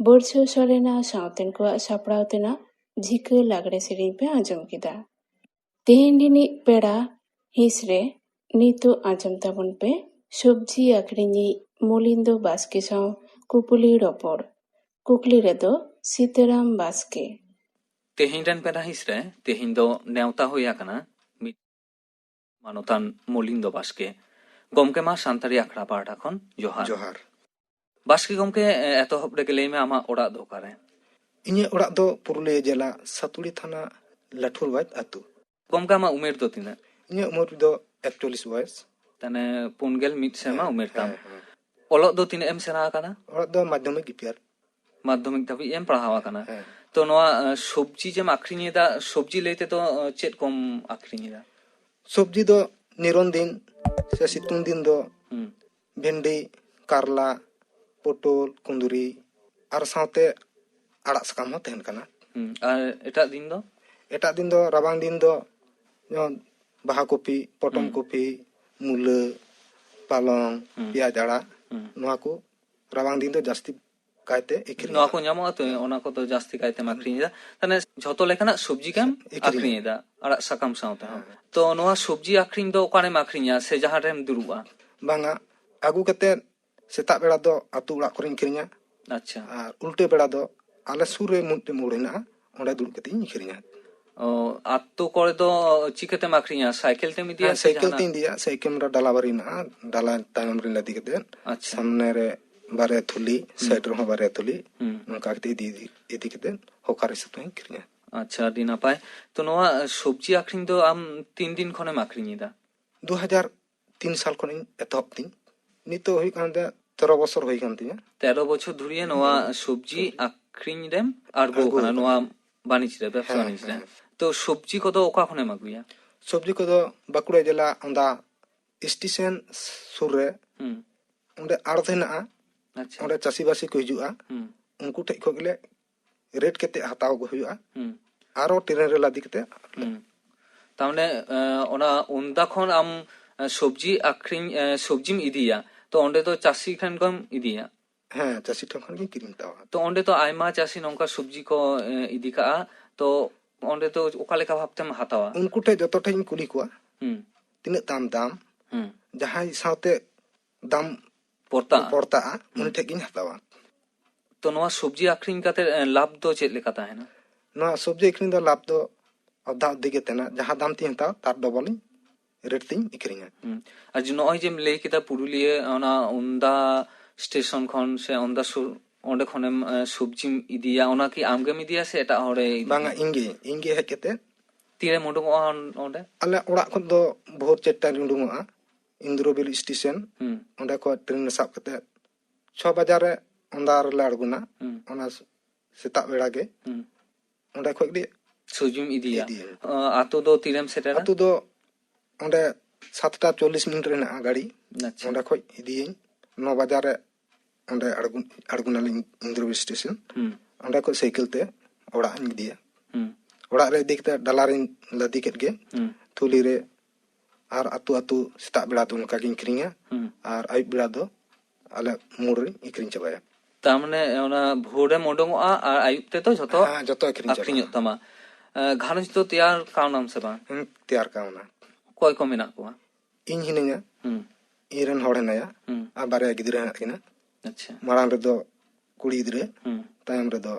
ᱵᱚᱨᱥᱚ ᱥᱚᱨᱮᱱᱟ ᱥᱟᱶᱛᱮᱱ ᱠᱚᱣᱟᱜ ᱥᱟᱯᱲᱟᱣ ᱛᱮᱱᱟᱜ ᱡᱷᱤᱠᱟᱹ ᱞᱟᱜᱽᱲᱮ ᱥᱮᱨᱮᱧ ᱯᱮ ᱟᱸᱡᱚᱢ ᱠᱮᱫᱟ᱾ ᱛᱮᱦᱮᱧ ᱨᱤᱱᱤᱡ ᱯᱮᱲᱟ ᱦᱤᱸᱥ ᱨᱮ ᱱᱤᱛᱚᱜ ᱟᱸᱡᱚᱢ ᱛᱟᱵᱚᱱ ᱯᱮ ᱥᱚᱵᱽᱡᱤ ᱟᱹᱠᱷᱨᱤᱧᱤᱡ ᱢᱚᱞᱤᱱᱫᱚ ᱵᱟᱥᱠᱮ ᱥᱟᱶ ᱠᱩᱯᱩᱞᱤ ᱨᱚᱯᱚᱲ᱾ ᱠᱩᱠᱞᱤ ᱨᱮᱫᱚ ᱥᱤᱛᱟᱹᱨᱟᱢ ᱵᱟᱥᱠᱮ᱾ ᱛᱮᱦᱮᱧ ᱨᱮᱱ ᱯᱮᱲᱟ ᱦᱤᱸᱥ ᱨᱮ ᱛᱮᱦᱮᱧ ᱫᱚ ᱱᱮᱣᱛᱟ ᱦᱩᱭ ᱟᱠᱟᱱᱟ ᱢᱤᱫ ᱢᱟᱱᱚᱛᱟᱱ ᱢᱚᱞᱤᱱᱫᱚ ᱵᱟᱥᱠᱮ᱾ ᱜᱚᱢᱠᱮ, ᱢᱟ ᱥᱟᱱᱛᱟᱲᱤ ᱟᱠᱷᱲᱟ ᱯᱟᱦᱴᱟ ᱠᱷᱚᱱ ᱡᱚᱦᱟᱨ᱾ ᱡᱚᱦᱟᱨ᱾ ᱵᱟᱥᱠᱮ ᱜᱚᱢᱠᱮ, ᱮ, ᱮᱛᱚᱦᱚᱵ ᱨᱮᱜᱮ ᱞᱟᱹᱭ ᱢᱮ, ᱟᱢᱟᱜ ᱚᱲᱟᱜ ᱫᱚ ᱚᱠᱟᱨᱮ? ᱤᱧᱟᱹᱜ ᱚᱲᱟᱜ ᱫᱚ ᱯᱩᱨᱩᱞᱤᱭᱟᱹ ᱡᱮᱞᱟ ᱥᱟᱹᱛᱩᱲᱤ ᱛᱷᱟᱱᱟ ᱞᱟᱹᱴᱷᱩᱨᱵᱟᱡᱽ ᱟᱹᱛᱩ᱾ ᱜᱚᱢᱠᱮ, ᱟᱢᱟᱜ ᱩᱢᱮᱨ ᱫᱚ ᱛᱤᱱᱟᱹᱜ? ᱤᱧᱟᱹᱜ ᱩᱢᱮᱨ ᱫᱚ ᱮᱠᱪᱚᱞᱞᱤᱥ ᱵᱚᱭᱮᱥ᱾ ᱛᱟᱦᱞᱮ ᱯᱩᱱ ᱜᱮᱞ ᱢᱤᱫ ᱥᱮᱨᱢᱟ ᱦᱮᱸ, ᱩᱢᱮᱨ ᱛᱟᱢ᱾ ᱦᱮᱸ, ᱦᱮᱸ᱾ ᱚᱞᱚᱜ ᱫᱚ ᱛᱤᱱᱟᱹᱜ ᱮᱢ ᱥᱮᱬᱟ ᱟᱠᱟᱫᱟ? ᱚᱞᱚᱜ ᱫᱚ ᱢᱟᱫᱽᱫᱷᱚᱢᱤᱠ ᱜᱤᱯᱤᱭᱟᱨ᱾ ᱢᱟᱫᱽᱫᱷᱚᱢᱤᱠ ᱫᱷᱟᱹᱵᱤᱡ ᱮᱢ ᱯᱟᱲᱦᱟᱣ ᱟᱠᱟᱱᱟ᱾ ᱦᱮᱸ᱾ ᱛᱚ ᱱᱚᱣᱟ, ᱮ, ᱥᱚᱵᱽᱡᱤ ᱡᱮᱢ ᱟᱠᱷᱨᱤᱧ ᱮᱫᱟ, ᱥᱚᱵᱽᱡᱤ ᱞᱟᱹᱭ ᱛᱮᱫᱚ, ᱮ, ᱪᱮᱫ ᱠᱚᱢ ᱟᱠᱷᱨᱤᱧ ᱮᱫᱟ? ᱥᱚᱵᱽᱡᱤ ᱫᱚ ᱱᱤᱨᱚᱱ ᱫᱤᱱ ᱥᱮ ᱥᱤᱛᱩᱝ ᱫᱤᱱ ᱫᱚ ᱦᱩᱸ᱾ ᱵᱷᱮᱱᱰᱤ, ᱠᱟᱨᱞᱟ, ᱯᱚᱴᱚᱞ, ᱠᱩᱸᱫᱽᱨᱤ ᱟᱨ ᱥᱟᱶᱛᱮ ᱟᱲᱟᱜ ᱥᱟᱠᱟᱢ ᱦᱚᱸ ᱛᱟᱦᱮᱱ ᱠᱟᱱᱟ᱾ ᱦᱩᱸ᱾ ᱟᱨ ᱮᱴᱟᱜ ᱫᱤᱱ ᱫᱚ? ᱮᱴᱟᱜ ᱫᱤᱱ ᱫᱚ ᱨᱟᱵᱟᱝ ᱫᱤᱱ ᱫᱚ ᱡᱮᱢᱚᱱ ᱵᱟᱦᱟ ᱠᱚᱯᱤ, ᱯᱚᱴᱚᱢ ᱦᱩᱸ᱾ ᱠᱚᱯᱤ, ᱢᱩᱞᱟᱹ, ᱯᱟᱞᱚᱝ, ᱦᱩᱸ᱾ ᱯᱮᱸᱭᱟᱡᱽ ᱟᱲᱟᱜ, ᱦᱩᱸ᱾ ᱱᱚᱣᱟ ᱠᱚ ᱨᱟᱵᱟᱝ ᱫᱤᱱ ᱫᱚ ᱡᱟᱹᱥᱛᱤ ᱠᱟᱭᱛᱮ ᱟᱹᱠᱷᱨᱤᱧᱚᱜᱼᱟ᱾ ᱱᱚᱣᱟ ᱠᱚ ᱧᱟᱢᱚᱜᱼᱟ ᱛᱚ, ᱚᱱᱟ ᱠᱚᱫᱚ ᱡᱟᱹᱥᱛᱤ ᱠᱟᱭᱛᱮᱢ ᱟᱹᱠᱷᱨᱤᱧ ᱮᱫᱟ᱾ ᱛᱟᱦᱞᱮ ᱡᱷᱚᱛᱚ ᱞᱮᱠᱟᱱᱟᱜ ᱥᱚᱵᱽᱡᱤ ᱜᱮᱢ ᱟᱹᱠᱷᱨᱤᱧ᱾ ᱟᱹᱠᱷᱨᱤᱧ ᱮᱫᱟ, ᱟᱲᱟᱜ ᱥᱟᱠᱟᱢ ᱥᱟᱶ ᱛᱮᱦᱚᱸ᱾ ᱦᱮᱸ᱾ ᱛᱚ ᱱᱚᱣᱟ ᱥᱚᱵᱽᱡᱤ ᱟᱹᱠᱷᱨᱤᱧ ᱫᱚ ᱚᱠᱟᱨᱮᱢ ᱟᱹᱠᱷᱨᱤᱧᱟ ᱥᱮ ᱡᱟᱦᱟᱸ ᱨᱮᱢ ᱫᱩᱲᱩᱵᱼᱟ? ᱵᱟᱝᱟ, ᱟᱹᱜᱩ ᱠᱟᱛᱮᱫ ᱥᱮᱛᱟᱜ ᱵᱮᱲᱟ ᱫᱚ ᱟᱹᱛᱩ ᱚᱲᱟᱜ ᱠᱚᱨᱮᱧ ᱟᱹᱠᱷᱨᱤᱧᱟ᱾ ᱟᱪᱪᱷᱟ᱾ ᱟᱨ ᱩᱞᱴᱟᱹ ᱵᱮᱲᱟ ᱫᱚ ᱟᱞᱮ ᱥᱩᱨ ᱨᱮ ᱢᱤᱫᱴᱮᱱ ᱢᱳᱲ ᱦᱮᱱᱟᱜᱼᱟ, ᱚᱸᱰᱮ ᱫᱩᱲᱩᱵ ᱠᱟᱛᱮᱧ ᱟᱹᱠᱷᱨᱤᱧᱟ᱾ ᱚ, ᱟᱹᱛᱩ ᱠᱚᱨᱮ ᱫᱚ ᱪᱤᱠᱟᱹᱛᱮᱢ ᱟᱹᱠᱷᱨᱤᱧᱟ? ᱥᱟᱭᱠᱮᱞ ᱛᱮᱢ ᱤᱫᱤᱭᱟ ᱦᱮᱸ, ᱥᱮ ᱥᱟᱭᱠᱮᱞ ᱡᱟᱦᱟᱱᱟᱜ? ᱛᱮᱧ ᱤᱫᱤᱭᱟ, ᱥᱟᱭᱠᱮᱞ ᱨᱮ ᱰᱟᱞᱟ ᱵᱟᱨ ᱦᱮᱱᱟᱜᱼᱟ, ᱰᱟᱞᱟ ᱛᱟᱭᱚᱢ ᱨᱮ ᱞᱟᱫᱮ ᱠᱟᱛᱮᱫ, ᱟᱪᱪᱷᱟ᱾ ᱥᱟᱢᱱᱮ ᱨᱮ ᱵᱟᱨᱭᱟ ᱛᱷᱩᱞᱤ, ᱦᱩᱸ᱾ ᱥᱟᱭᱤᱰ ᱨᱮᱦᱚᱸ ᱵᱟᱨᱭᱟ ᱛᱷᱩᱞᱤ, ᱦᱩᱸ᱾ ᱱᱚᱝᱠᱟ ᱠᱟᱛᱮ ᱤᱫᱤ, ᱤᱫᱤ, ᱤᱫᱤ ᱠᱟᱛᱮᱫ ᱦᱚᱠᱟᱨ ᱦᱤᱥᱟᱹᱵ ᱛᱮᱦᱚᱸᱧ ᱟᱹᱠᱷᱨᱤᱧᱟ᱾ ᱟᱪᱪᱷᱟ, ᱟᱹᱰᱤ ᱱᱟᱯᱟᱭ᱾ ᱛᱚ ᱱᱚᱣᱟ ᱥᱚᱵᱽᱡᱤ ᱟᱹᱠᱷᱨᱤᱧ ᱫᱚ ᱟᱢ ᱛᱤᱱ ᱫᱤᱱ ᱠᱷᱚᱱᱮᱢ ᱟᱹᱠᱷᱨᱤᱧ ᱮᱫᱟ? ᱫᱩ ᱦᱟᱡᱟᱨ ᱛᱤᱱ ᱥᱟᱞ ᱠᱷᱚᱱᱤᱧ ᱮᱛᱚᱦᱚᱵ ᱛᱤᱧ᱾ ᱱᱤᱛᱚᱜ ᱦᱩᱭᱩᱜ ᱠᱟᱱ ᱛᱤᱧᱟ ᱛᱮᱨᱚ ᱵᱚᱪᱷᱚᱨ ᱦᱩᱭ ᱠᱟᱱ ᱛᱤᱧᱟ᱾ ᱛᱮᱨᱚ ᱵᱚᱪᱷᱚᱨ ᱫᱷᱩᱨᱤᱭᱟᱹ ᱱᱚᱣᱟ ᱦᱩᱸ᱾ ᱥᱚᱵᱽᱡᱤ ᱟᱹᱠᱷᱨᱤᱧ ᱨᱮᱢ ᱟᱬᱜᱚ ᱟᱬᱜᱚ ᱟᱠᱟᱱᱟ, ᱟᱠᱟᱱᱟ᱾ ᱱᱚᱣᱟ ᱵᱟᱹᱱᱤᱡᱽ ᱨᱮ, ᱵᱮᱵᱽᱥᱟ ᱦᱮᱸ, ᱵᱟᱹᱱᱤᱡᱽ ᱨᱮ᱾ ᱦᱮᱸ᱾ ᱛᱚ ᱥᱚᱵᱽᱡᱤ ᱠᱚᱫᱚ ᱚᱠᱟ ᱠᱷᱚᱱᱮᱢ ᱟᱹᱜᱩᱭᱟ? ᱥᱚᱵᱽᱡᱤ ᱠᱚᱫᱚ ᱵᱟᱸᱠᱩᱲᱟ ᱡᱮᱞᱟ ᱚᱱᱫᱟ ᱥᱴᱮᱥᱚᱱ ᱥᱩᱨ ᱨᱮ ᱦᱩᱸ᱾ ᱚᱸᱰᱮ ᱟᱲᱚᱛ ᱦᱮᱱᱟᱜᱼᱟ᱾ ᱟᱪᱪᱷᱟ᱾ ᱚᱸᱰᱮ ᱪᱟᱹᱥᱤᱵᱟᱹᱥᱤ ᱠᱚ ᱦᱤᱡᱩᱜᱼᱟ᱾ ᱦᱩᱸ᱾ ᱩᱱᱠᱩ ᱴᱷᱮᱡ ᱠᱷᱚᱡ ᱜᱮᱞᱮ ᱨᱮᱴ ᱠᱟᱛᱮ ᱦᱟᱛᱟᱣ ᱟᱹᱜᱩ ᱦᱩᱭᱩᱜᱼᱟ᱾ ᱦᱩᱸ᱾ ᱟᱨᱚ ᱴᱨᱮᱱ ᱨᱮ ᱞᱟᱫᱮ ᱠᱟᱛᱮ᱾ ᱦᱩᱸ᱾ ᱛᱟᱨᱢᱟᱱᱮ, ᱮ, ᱚᱱᱟ ᱚᱱᱫᱟ ᱠᱷᱚᱱ ᱟᱢ, ᱮ, ᱥᱚᱵᱽᱡᱤ ᱟᱠᱷᱨᱤᱧ, ᱮ, ᱥᱚᱵᱽᱡᱤᱢ ᱤᱫᱤᱭᱟ, ᱛᱚ ᱚᱸᱰᱮ ᱫᱚ ᱪᱟᱹᱥᱤ ᱴᱷᱮᱱ ᱠᱷᱚᱱ ᱤᱫᱤᱭᱟ? ᱦᱮᱸ, ᱪᱟᱹᱥᱤ ᱴᱷᱮᱱ ᱠᱷᱚᱱ ᱜᱤᱧ ᱠᱤᱨᱤᱧ ᱦᱟᱛᱟᱣᱟ᱾ ᱛᱚ ᱚᱸᱰᱮ ᱛᱚ ᱟᱭᱢᱟ ᱪᱟᱹᱥᱤ ᱱᱚᱝᱠᱟ ᱥᱚᱵᱡᱤ ᱠᱚ ᱮ, ᱤᱫᱤ ᱠᱟᱜᱼᱟ, ᱛᱚ ᱚᱸᱰᱮ ᱫᱚ ᱚᱠᱟ ᱞᱮᱠᱟ ᱵᱷᱟᱵ ᱛᱮᱢ ᱦᱟᱛᱟᱣᱟ? ᱩᱱᱠᱩ ᱴᱷᱮᱱ ᱡᱚᱛᱚ ᱴᱷᱮᱱ ᱤᱧ ᱠᱩᱞᱤ ᱠᱚᱣᱟ, ᱦᱩᱸ᱾ ᱛᱤᱱᱟᱹᱜ ᱛᱟᱢ ᱫᱟᱢ, ᱦᱩᱸ᱾ ᱡᱟᱦᱟᱸᱭ ᱥᱟᱶᱛᱮ ᱫᱟᱢ ᱯᱚᱨᱛᱟᱜᱼᱟ᱾ ᱯᱚᱨᱛᱟᱜᱼᱟ, ᱩᱱᱤ ᱴᱷᱮᱱ ᱜᱤᱧ ᱦᱟᱛᱟᱣᱟ᱾ ᱛᱚ ᱱᱚᱣᱟ ᱥᱚᱵᱡᱤ ᱟᱠᱷᱨᱤᱧ ᱠᱟᱛᱮ ᱮ, ᱞᱟᱵᱷ ᱫᱚ ᱪᱮᱫ ᱞᱮᱠᱟ ᱛᱟᱦᱮᱱᱟ? ᱱᱚᱣᱟ ᱥᱚᱵᱡᱤ ᱟᱹᱠᱷᱨᱤᱧ ᱫᱚ ᱞᱟᱵᱷ ᱫᱚ ᱚᱫᱷᱟ ᱚᱫᱷᱤ ᱜᱮ ᱛᱟᱦᱮᱱᱟ, ᱡᱟᱦᱟᱸ ᱫᱟᱢ ᱛᱤᱧ ᱦᱟᱛᱟᱣᱟ ᱛᱟᱨ ᱰᱚᱵᱚᱞ ᱤᱧ ᱨᱮᱴ ᱛᱤᱧ ᱟᱹᱠᱷᱨᱤᱧᱟ᱾ ᱦᱩᱸ᱾ ᱟᱨ ᱡᱮ ᱱᱚᱜᱼᱚᱭ ᱡᱮᱢ ᱞᱟᱹᱭ ᱠᱮᱫᱟ ᱯᱩᱨᱩᱞᱤᱭᱟᱹ ᱚᱱᱟ ᱚᱱᱫᱟ ᱥᱴᱮᱥᱚᱱ ᱠᱷᱚᱱ ᱥᱮ ᱚᱱᱫᱟ ᱥᱩᱨ ᱚᱸᱰᱮ ᱠᱷᱚᱱᱮᱢ ᱮ, ᱥᱚᱵᱡᱤᱢ ᱤᱫᱤᱭᱟ, ᱚᱱᱟ ᱠᱤ ᱟᱢᱜᱮᱢ ᱤᱫᱤᱭᱟ ᱥᱮ ᱮᱴᱟᱜ ᱦᱚᱲᱮ ᱤᱫᱤᱭᱟ? ᱵᱟᱝᱟ, ᱤᱧ ᱜᱮ ᱤᱧ ᱜᱮ ᱦᱮᱡ ᱠᱟᱛᱮ ᱛᱤᱨᱮᱢ ᱩᱰᱩᱠᱚᱜᱼᱟ ᱚᱱ- ᱚᱸᱰᱮ? ᱟᱞᱮ ᱚᱲᱟᱜ ᱠᱷᱚᱱ ᱫᱚ ᱵᱷᱳᱨ ᱪᱟᱨᱴᱟ ᱨᱮ ᱩᱰᱩᱝᱚᱜᱼᱟ ᱤᱱᱫᱨᱚᱵᱤᱞ ᱥᱴᱮᱥᱚᱱ᱾ ᱦᱩᱸ᱾ ᱚᱸᱰᱮ ᱠᱷᱚᱱ ᱴᱨᱮᱱ ᱨᱮ ᱥᱟᱵ ᱠᱟᱛᱮ ᱪᱷᱚ ᱵᱟᱡᱟᱨ ᱨᱮ ᱚᱱᱫᱟ ᱨᱮᱞᱮ ᱟᱬᱜᱚᱱᱟ᱾ ᱦᱩᱸ᱾ ᱚᱱᱟ ᱥᱮᱛᱟᱜ ᱵᱮᱲᱟ ᱜᱮ ᱦᱩᱸ᱾ ᱚᱸᱰᱮ ᱠᱷᱚᱱ ᱜᱮ ᱥᱚᱵᱡᱤᱢ ᱤᱫᱤᱭᱟ᱾ ᱤᱫᱤᱭᱟᱹᱧ᱾ ᱚ, ᱟᱛᱳ ᱫᱚ ᱛᱤᱨᱮᱢ ᱥᱮᱴᱮᱨᱟ? ᱟᱛᱳ ᱫᱚ ᱚᱸᱰᱮ ᱥᱟᱛᱴᱟ ᱪᱚᱞᱞᱤᱥ ᱢᱤᱱᱤᱴ ᱨᱮ ᱦᱮᱱᱟᱜᱼᱟ ᱜᱟᱹᱰᱤ᱾ ᱟᱪᱪᱷᱟ᱾ ᱚᱸᱰᱮ ᱠᱷᱚᱱ ᱤᱫᱤᱭᱟᱹᱧ ᱱᱚ ᱵᱟᱡᱟᱨ ᱨᱮ᱾ ᱚᱸᱰᱮ ᱟᱬᱜᱚ ᱟᱬᱜᱚᱱᱟᱞᱤᱧ ᱤᱱᱫᱨᱚᱵᱤᱞ ᱥᱴᱮᱥᱚᱱ᱾ ᱦᱩᱸ᱾ ᱚᱸᱰᱮ ᱠᱷᱚᱱ ᱥᱟᱭᱠᱮᱞ ᱛᱮ ᱚᱲᱟᱜ ᱤᱧ ᱤᱫᱤᱭᱟ᱾ ᱦᱩᱸ᱾ ᱚᱲᱟᱜ ᱨᱮ ᱤᱫᱤ ᱠᱟᱛᱮ ᱰᱟᱞᱟ ᱨᱤᱧ ᱞᱟᱫᱮ ᱠᱮᱫ ᱜᱮ᱾ ᱦᱩᱸ᱾ ᱛᱷᱩᱞᱤ ᱨᱮ ᱟᱨ ᱟᱹᱛᱩ ᱟᱹᱛᱩ ᱥᱮᱛᱟᱜ ᱵᱮᱲᱟ ᱫᱚ ᱚᱱᱠᱟ ᱜᱤᱧ ᱟᱹᱠᱷᱨᱤᱧᱟ᱾ ᱦᱩᱸ᱾ ᱟᱨ ᱟᱹᱭᱩᱵ ᱵᱮᱲᱟ ᱫᱚ ᱟᱞᱮ ᱢᱳᱲ ᱨᱤᱧ ᱟᱹᱠᱷᱨᱤᱧ ᱪᱟᱵᱟᱭᱟ᱾ ᱛᱟᱨ ᱢᱟᱱᱮ ᱚᱱᱟ ᱵᱷᱳᱨᱮᱢ ᱩᱰᱩᱝᱚᱜᱼᱟ ᱟᱨ ᱟᱹᱭᱩᱵ ᱛᱮᱫᱚ ᱡᱷᱚᱛᱚ ᱦᱮᱸ, ᱡᱷᱚᱛᱚ ᱟᱹᱠᱷᱨᱤᱧ ᱪᱟᱵᱟᱜᱼᱟ᱾ ᱟᱹᱠᱷᱨᱤᱧᱚᱜ ᱛᱟᱢᱟ᱾ ᱮ, ᱜᱷᱟᱨᱚᱸᱡᱽ ᱫᱚ ᱛᱮᱭᱟᱨ ᱠᱟᱣᱱᱟᱢ ᱥᱮ ᱵᱟᱝ? ᱦᱩᱸ, ᱛᱮᱭᱟᱨ ᱠᱟᱣᱱᱟ᱾ ᱚᱠᱚᱭ ᱠᱚ ᱢᱮᱱᱟᱜ ᱠᱚᱣᱟ? ᱤᱧ ᱦᱤᱱᱟᱹᱧᱟ, ᱦᱩᱸ᱾ ᱤᱧ ᱨᱮᱱ ᱦᱚᱲ ᱦᱮᱱᱟᱭᱟ, ᱦᱩᱸ᱾ ᱟᱨ ᱵᱟᱨᱭᱟ ᱜᱤᱫᱽᱨᱟᱹ ᱦᱮᱱᱟᱜ ᱠᱤᱱᱟ᱾ ᱟᱪᱪᱷᱟ᱾ ᱢᱟᱲᱟᱝ ᱨᱮᱫᱚ ᱠᱩᱲᱤ ᱜᱤᱫᱽᱨᱟᱹ, ᱦᱩᱸ᱾ ᱛᱟᱭᱚᱢ ᱨᱮᱫᱚ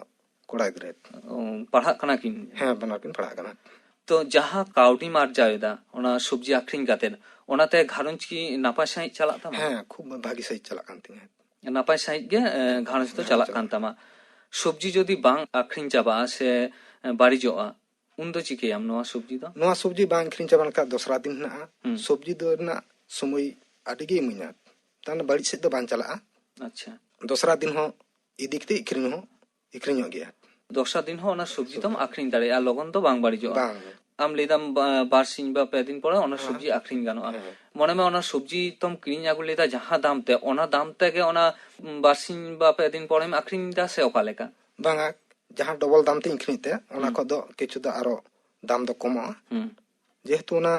ᱠᱚᱲᱟ ᱜᱤᱫᱽᱨᱟᱹ᱾ ᱚ, ᱯᱟᱲᱦᱟᱜ ᱠᱟᱱᱟ ᱠᱤᱱ? ᱦᱮᱸ, ᱵᱟᱱᱟᱨ ᱠᱤᱱ ᱯᱟᱲᱦᱟᱜ ᱠᱟᱱᱟ᱾ ᱛᱚ ᱡᱟᱦᱟᱸ ᱠᱟᱹᱣᱰᱤᱢ ᱟᱨᱡᱟᱣ ᱮᱫᱟ ᱚᱱᱟ ᱥᱚᱵᱡᱤ ᱟᱠᱷᱨᱤᱧ ᱠᱟᱛᱮ, ᱚᱱᱟᱛᱮ ᱜᱷᱟᱨᱚᱸᱡᱽ ᱠᱤ ᱱᱟᱯᱟᱭ ᱥᱟᱺᱦᱤᱡ ᱪᱟᱞᱟᱜ ᱛᱟᱢᱟ? ᱦᱮᱸ, ᱠᱷᱩᱵ ᱵᱷᱟᱜᱤ ᱥᱟᱺᱦᱤᱡ ᱪᱟᱞᱟᱜ ᱠᱟᱱ ᱛᱤᱧᱟᱹ᱾ ᱱᱟᱯᱟᱭ ᱥᱟᱺᱦᱤᱡ ᱜᱮ ᱮ, ᱜᱷᱟᱨᱚᱸᱡᱽ ᱫᱚ ᱪᱟᱞᱟᱜ ᱠᱟᱱ ᱛᱟᱢᱟ᱾ ᱥᱚᱵᱡᱤ ᱡᱩᱫᱤ ᱵᱟᱝ ᱟᱠᱷᱨᱤᱧ ᱪᱟᱵᱟᱜᱼᱟ ᱥᱮ ᱮ, ᱵᱟᱹᱲᱤᱡᱚᱜᱼᱟ, ᱩᱱᱫᱚ ᱪᱤᱠᱟᱹᱭᱟᱢ ᱱᱚᱣᱟ ᱥᱚᱵᱡᱤ ᱫᱚ? ᱱᱚᱣᱟ ᱥᱚᱵᱡᱤ ᱵᱟᱝ ᱟᱹᱠᱷᱨᱤᱧ ᱪᱟᱵᱟ ᱞᱮᱱᱠᱷᱟᱱ ᱫᱚᱥᱨᱟ ᱫᱤᱱ ᱦᱮᱱᱟᱜᱼᱟ᱾ ᱦᱩᱸ᱾ ᱥᱚᱵᱡᱤ ᱫᱚ ᱨᱮᱱᱟᱜ ᱥᱚᱢᱚᱭ ᱟᱹᱰᱤ ᱜᱮ ᱤᱢᱟᱹᱧᱟ, ᱛᱟᱦᱚᱞᱮ ᱵᱟᱹᱲᱤᱡ ᱥᱮᱫ ᱫᱚ ᱵᱟᱝ ᱪᱟᱞᱟᱜᱼᱟ᱾ ᱟᱪᱪᱷᱟ᱾ ᱫᱚᱥᱨᱟ ᱫᱤᱱ ᱦᱚᱸ ᱤᱫᱤ ᱠᱟᱛᱮ ᱟᱹᱠᱷᱨᱤᱧ ᱦᱚᱸ ᱟᱹᱠᱷᱨᱤᱧᱚᱜ ᱜᱮᱭᱟ᱾ ᱫᱚᱥᱨᱟ ᱫᱤᱱ ᱦᱚᱸ ᱚᱱᱟ ᱥᱚᱵᱡᱤ ᱫᱚᱢ ᱟᱠᱷᱨᱤᱧ ᱫᱟᱲᱮᱭᱟᱜᱼᱟ, ᱞᱚᱜᱚᱱ ᱫᱚ ᱵᱟᱝ ᱵᱟᱹᱲᱤᱡᱚᱜᱼᱟ᱾ ᱵᱟᱝ᱾ ᱟᱢ ᱞᱟᱹᱭ ᱫᱟᱢ ᱵᱟ- ᱵᱟᱨ ᱥᱤᱧ ᱵᱟ ᱯᱮ ᱫᱤᱱ ᱯᱚᱨᱮ ᱚᱱᱟ ᱦᱮᱸ᱾ ᱥᱚᱵᱡᱤ ᱟᱠᱷᱨᱤᱧ ᱜᱟᱱᱚᱜᱼᱟ᱾ ᱦᱮᱸ᱾ ᱢᱚᱱᱮ ᱢᱮ ᱚᱱᱟ ᱥᱚᱵᱡᱤ ᱛᱚᱢ ᱠᱤᱨᱤᱧ ᱟᱹᱜᱩ ᱞᱮᱫᱟ ᱡᱟᱦᱟᱸ ᱫᱟᱢ ᱛᱮ, ᱚᱱᱟ ᱫᱟᱢ ᱛᱮᱜᱮ ᱚᱱᱟ ᱩᱢ, ᱵᱟᱨ ᱥᱤᱧ ᱵᱟ ᱯᱮ ᱫᱤᱱ ᱯᱚᱨᱮᱢ ᱟᱠᱷᱨᱤᱧ ᱮᱫᱟ ᱥᱮ ᱚᱠᱟ ᱞᱮᱠᱟ? ᱵᱟᱝᱟ, ᱡᱟᱦᱟᱸ ᱰᱚᱵᱚᱞ ᱫᱟᱢ ᱛᱮᱧ ᱟᱹᱠᱷᱨᱤᱧ ᱛᱮ ᱚᱱᱟ ᱦᱩᱸ᱾ ᱠᱷᱚᱱ ᱫᱚ ᱠᱤᱪᱷᱩ ᱫᱚ ᱟᱨᱚ ᱫᱟᱢ ᱫᱚ ᱠᱚᱢᱚᱜᱼᱟ᱾ ᱦᱩᱸ᱾ ᱡᱮᱦᱮᱛᱩ ᱚᱱᱟ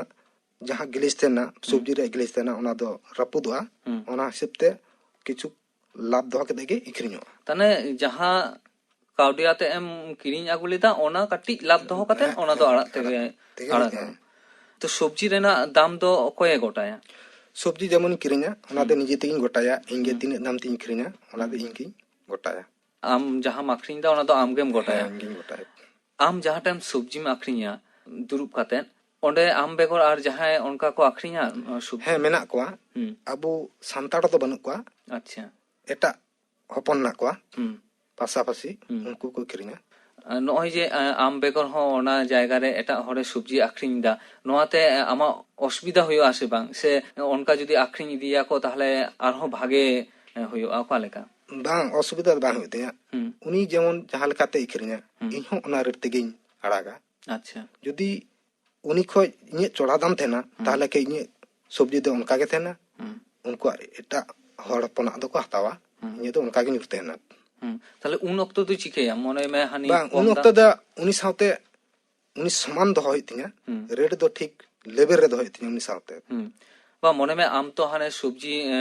ᱡᱟᱦᱟᱸ ᱜᱞᱤᱪ ᱛᱟᱦᱮᱱᱟ, ᱥᱚᱵᱡᱤ ᱨᱮᱭᱟᱜ ᱜᱞᱤᱪ ᱛᱟᱦᱮᱱᱟ, ᱚᱱᱟ ᱫᱚ ᱨᱟᱹᱯᱩᱫᱚᱜᱼᱟ᱾ ᱦᱩᱸ᱾ ᱚᱱᱟ ᱦᱤᱥᱟᱹᱵ ᱛᱮ ᱠᱤᱪᱷᱩ ᱞᱟᱵᱷ ᱫᱚᱦᱚ ᱠᱟᱛᱮ ᱜᱮ ᱟᱹᱠᱷᱨᱤᱧᱚᱜᱼᱟ᱾ ᱛᱟᱦᱞᱮ ᱡᱟᱦᱟᱸ ᱠᱟᱹᱣᱰᱤ ᱟᱛᱮ ᱮᱢ ᱠᱤᱨᱤᱧ ᱟᱹᱜᱩ ᱞᱮᱫᱟ, ᱚᱱᱟ ᱠᱟᱹᱴᱤᱡ ᱞᱟᱵᱷ ᱫᱚᱦᱚ ᱠᱟᱛᱮ ᱦᱮᱸ, ᱚᱱᱟ ᱫᱚ ᱦᱮᱸ, ᱟᱲᱟᱜ ᱛᱮᱜᱮ ᱟᱲᱟᱜ ᱛᱮᱜᱮ, ᱟᱲᱟᱜ ᱦᱮᱸ᱾ ᱟᱢ᱾ ᱛᱚ ᱥᱚᱵᱽᱡᱤ ᱨᱮᱱᱟᱜ ᱫᱟᱢ ᱫᱚ ᱚᱠᱚᱭᱮ ᱜᱚᱴᱟᱭᱟ? ᱥᱚᱵᱽᱡᱤ ᱡᱮᱢᱚᱱ ᱠᱤᱨᱤᱧᱟ, ᱚᱱᱟ ᱫᱚ ᱦᱩᱸ᱾ ᱱᱤᱡᱮ ᱛᱮᱜᱤᱧ ᱜᱚᱴᱟᱭᱟ᱾ ᱤᱧ ᱜᱮ ᱦᱩᱸ᱾ ᱛᱤᱱᱟᱹᱜ ᱫᱟᱢ ᱛᱤᱧ ᱟᱹᱠᱷᱨᱤᱧᱟ, ᱚᱱᱟ ᱫᱚ ᱦᱩᱸ᱾ ᱤᱧ ᱜᱤᱧ ᱜᱚᱴᱟᱭᱟ᱾ ᱟᱢ ᱡᱟᱦᱟᱸᱢ ᱟᱹᱠᱷᱨᱤᱧ ᱫᱟ, ᱚᱱᱟ ᱫᱚ ᱟᱢ ᱜᱮᱢ ᱜᱚᱴᱟᱭᱟ? ᱦᱮᱸ, ᱤᱧ ᱜᱤᱧ ᱜᱚᱴᱟᱭᱟ᱾ ᱟᱢ ᱡᱟᱦᱟᱸ ᱴᱷᱮᱱ ᱥᱚᱵᱽᱡᱤᱢ ᱟᱹᱠᱷᱨᱤᱧᱟ ᱫᱩᱲᱩᱵ ᱠᱟᱛᱮ, ᱚᱸᱰᱮ ᱟᱢ ᱵᱮᱜᱚᱨ ᱟᱨ ᱡᱟᱦᱟᱸᱭ ᱚᱱᱠᱟ ᱠᱚ ᱟᱹᱠᱷᱨᱤᱧᱟ, ᱥᱚᱵᱽᱡᱤ? ᱦᱮᱸ, ᱢᱮᱱᱟᱜ ᱠᱚᱣᱟ᱾ ᱦᱩᱸ᱾ ᱟᱵᱚ ᱥᱟᱱᱛᱟᱲ ᱫᱚ ᱵᱟᱹᱱᱩᱜ ᱠᱚᱣᱟ᱾ ᱟᱪᱪᱷᱟ᱾ ᱮᱴᱟᱜ ᱦᱚᱯᱚᱱ ᱢᱮᱱᱟᱜ ᱠᱚᱣᱟ᱾ ᱦᱩᱸ᱾ ᱯᱟᱥᱟᱯᱟᱥᱤ ᱦᱩᱸ᱾ ᱩᱱᱠᱩ ᱠᱚ ᱟᱹᱠᱷᱨᱤᱧᱟ᱾ ᱟᱨ ᱱᱚᱜᱼᱚᱭ ᱡᱮ, ᱟ, ᱟᱢ ᱵᱮᱜᱚᱨ ᱦᱚᱸ ᱚᱱᱟ ᱡᱟᱭᱜᱟ ᱨᱮ ᱮᱴᱟᱜ ᱦᱚᱲᱮ ᱥᱚᱵᱽᱡᱤ ᱟᱹᱠᱷᱨᱤᱧ ᱫᱟ, ᱱᱚᱣᱟᱛᱮ, ᱟ, ᱟᱢᱟᱜ ᱚᱥᱩᱵᱤᱫᱷᱟ ᱦᱩᱭᱩᱜᱼᱟ ᱥᱮ ᱵᱟᱝ? ᱥᱮ ᱚᱱᱠᱟ ᱡᱩᱫᱤ ᱟᱹᱠᱷᱨᱤᱧ ᱤᱫᱤᱭᱟᱠᱚ, ᱛᱟᱦᱞᱮ ᱟᱨᱦᱚᱸ ᱵᱷᱟᱜᱮ, ᱮ, ᱦᱩᱭᱩᱜᱼᱟ, ᱚᱠᱟ ᱞᱮᱠᱟ? ᱵᱟᱝ, ᱚᱥᱩᱵᱤᱫᱷᱟ ᱫᱚ ᱵᱟᱝ ᱦᱩᱭᱩᱜ ᱛᱤᱧᱟᱹ᱾ ᱦᱩᱸ᱾ ᱩᱱᱤ ᱡᱮᱢᱚᱱ ᱡᱟᱦᱟᱸ ᱞᱮᱠᱟᱛᱮ ᱟᱹᱠᱷᱨᱤᱧᱟ, ᱦᱩᱸ᱾ ᱤᱧ ᱦᱚᱸ ᱚᱱᱟ ᱨᱮᱴ ᱛᱮᱜᱮᱧ ᱟᱲᱟᱜᱟ᱾ ᱟᱪᱪᱷᱟ᱾ ᱡᱩᱫᱤ ᱩᱱᱤ ᱠᱷᱚᱡ ᱤᱧᱟᱹᱜ ᱪᱚᱲᱟ ᱫᱟᱢ ᱛᱟᱦᱮᱱᱟ, ᱦᱩᱸ᱾ ᱛᱟᱦᱞᱮ ᱠᱷᱟᱡ ᱤᱧᱟᱹᱜ ᱥᱚᱵᱽᱡᱤ ᱫᱚ ᱚᱱᱠᱟ ᱜᱮ ᱛᱟᱦᱮᱱᱟ᱾ ᱦᱩᱸ᱾ ᱩᱱᱠᱩᱣᱟᱜ ᱮᱴᱟᱜ ᱦᱚᱲ ᱦᱚᱯᱚᱱᱟᱜ ᱫᱚᱠᱚ ᱦᱟᱛᱟᱣᱟ, ᱦᱩᱸ᱾ ᱤᱧᱟᱹᱜ ᱫᱚ ᱚᱱᱠᱟ ᱜᱮ ᱧᱩᱨ ᱛᱟᱦᱮᱱᱟ᱾ ᱦᱩᱸ᱾ ᱛᱟᱦᱞᱮ ᱩᱱ ᱚᱠᱛᱚ ᱫᱚ ᱪᱤᱠᱟᱹᱭᱟᱢ? ᱢᱚᱱᱮ ᱢᱮ ᱦᱟᱹᱱᱤ ᱵᱟᱝ, ᱠᱚᱢ ᱩᱱ ᱫᱟᱢ᱾ ᱚᱠᱛᱚ ᱫᱚ ᱩᱱᱤ ᱥᱟᱶᱛᱮ ᱩᱱᱤ ᱥᱚᱢᱟᱱ ᱫᱚᱦᱚ ᱦᱩᱭᱩᱜ ᱛᱤᱧᱟᱹ᱾ ᱦᱩᱸ᱾ ᱨᱮᱴ ᱫᱚ ᱴᱷᱤᱠ ᱞᱮᱵᱮᱞ ᱨᱮ ᱫᱚᱦᱚ ᱦᱩᱭᱩᱜ ᱛᱤᱧᱟᱹ ᱩᱱᱤ ᱥᱟᱶᱛᱮ᱾ ᱦᱩᱸ᱾ ᱵᱟ, ᱢᱚᱱᱮ ᱢᱮ ᱟᱢ ᱛᱚ ᱦᱟᱱᱮ ᱥᱚᱵᱽᱡᱤ, ᱮ,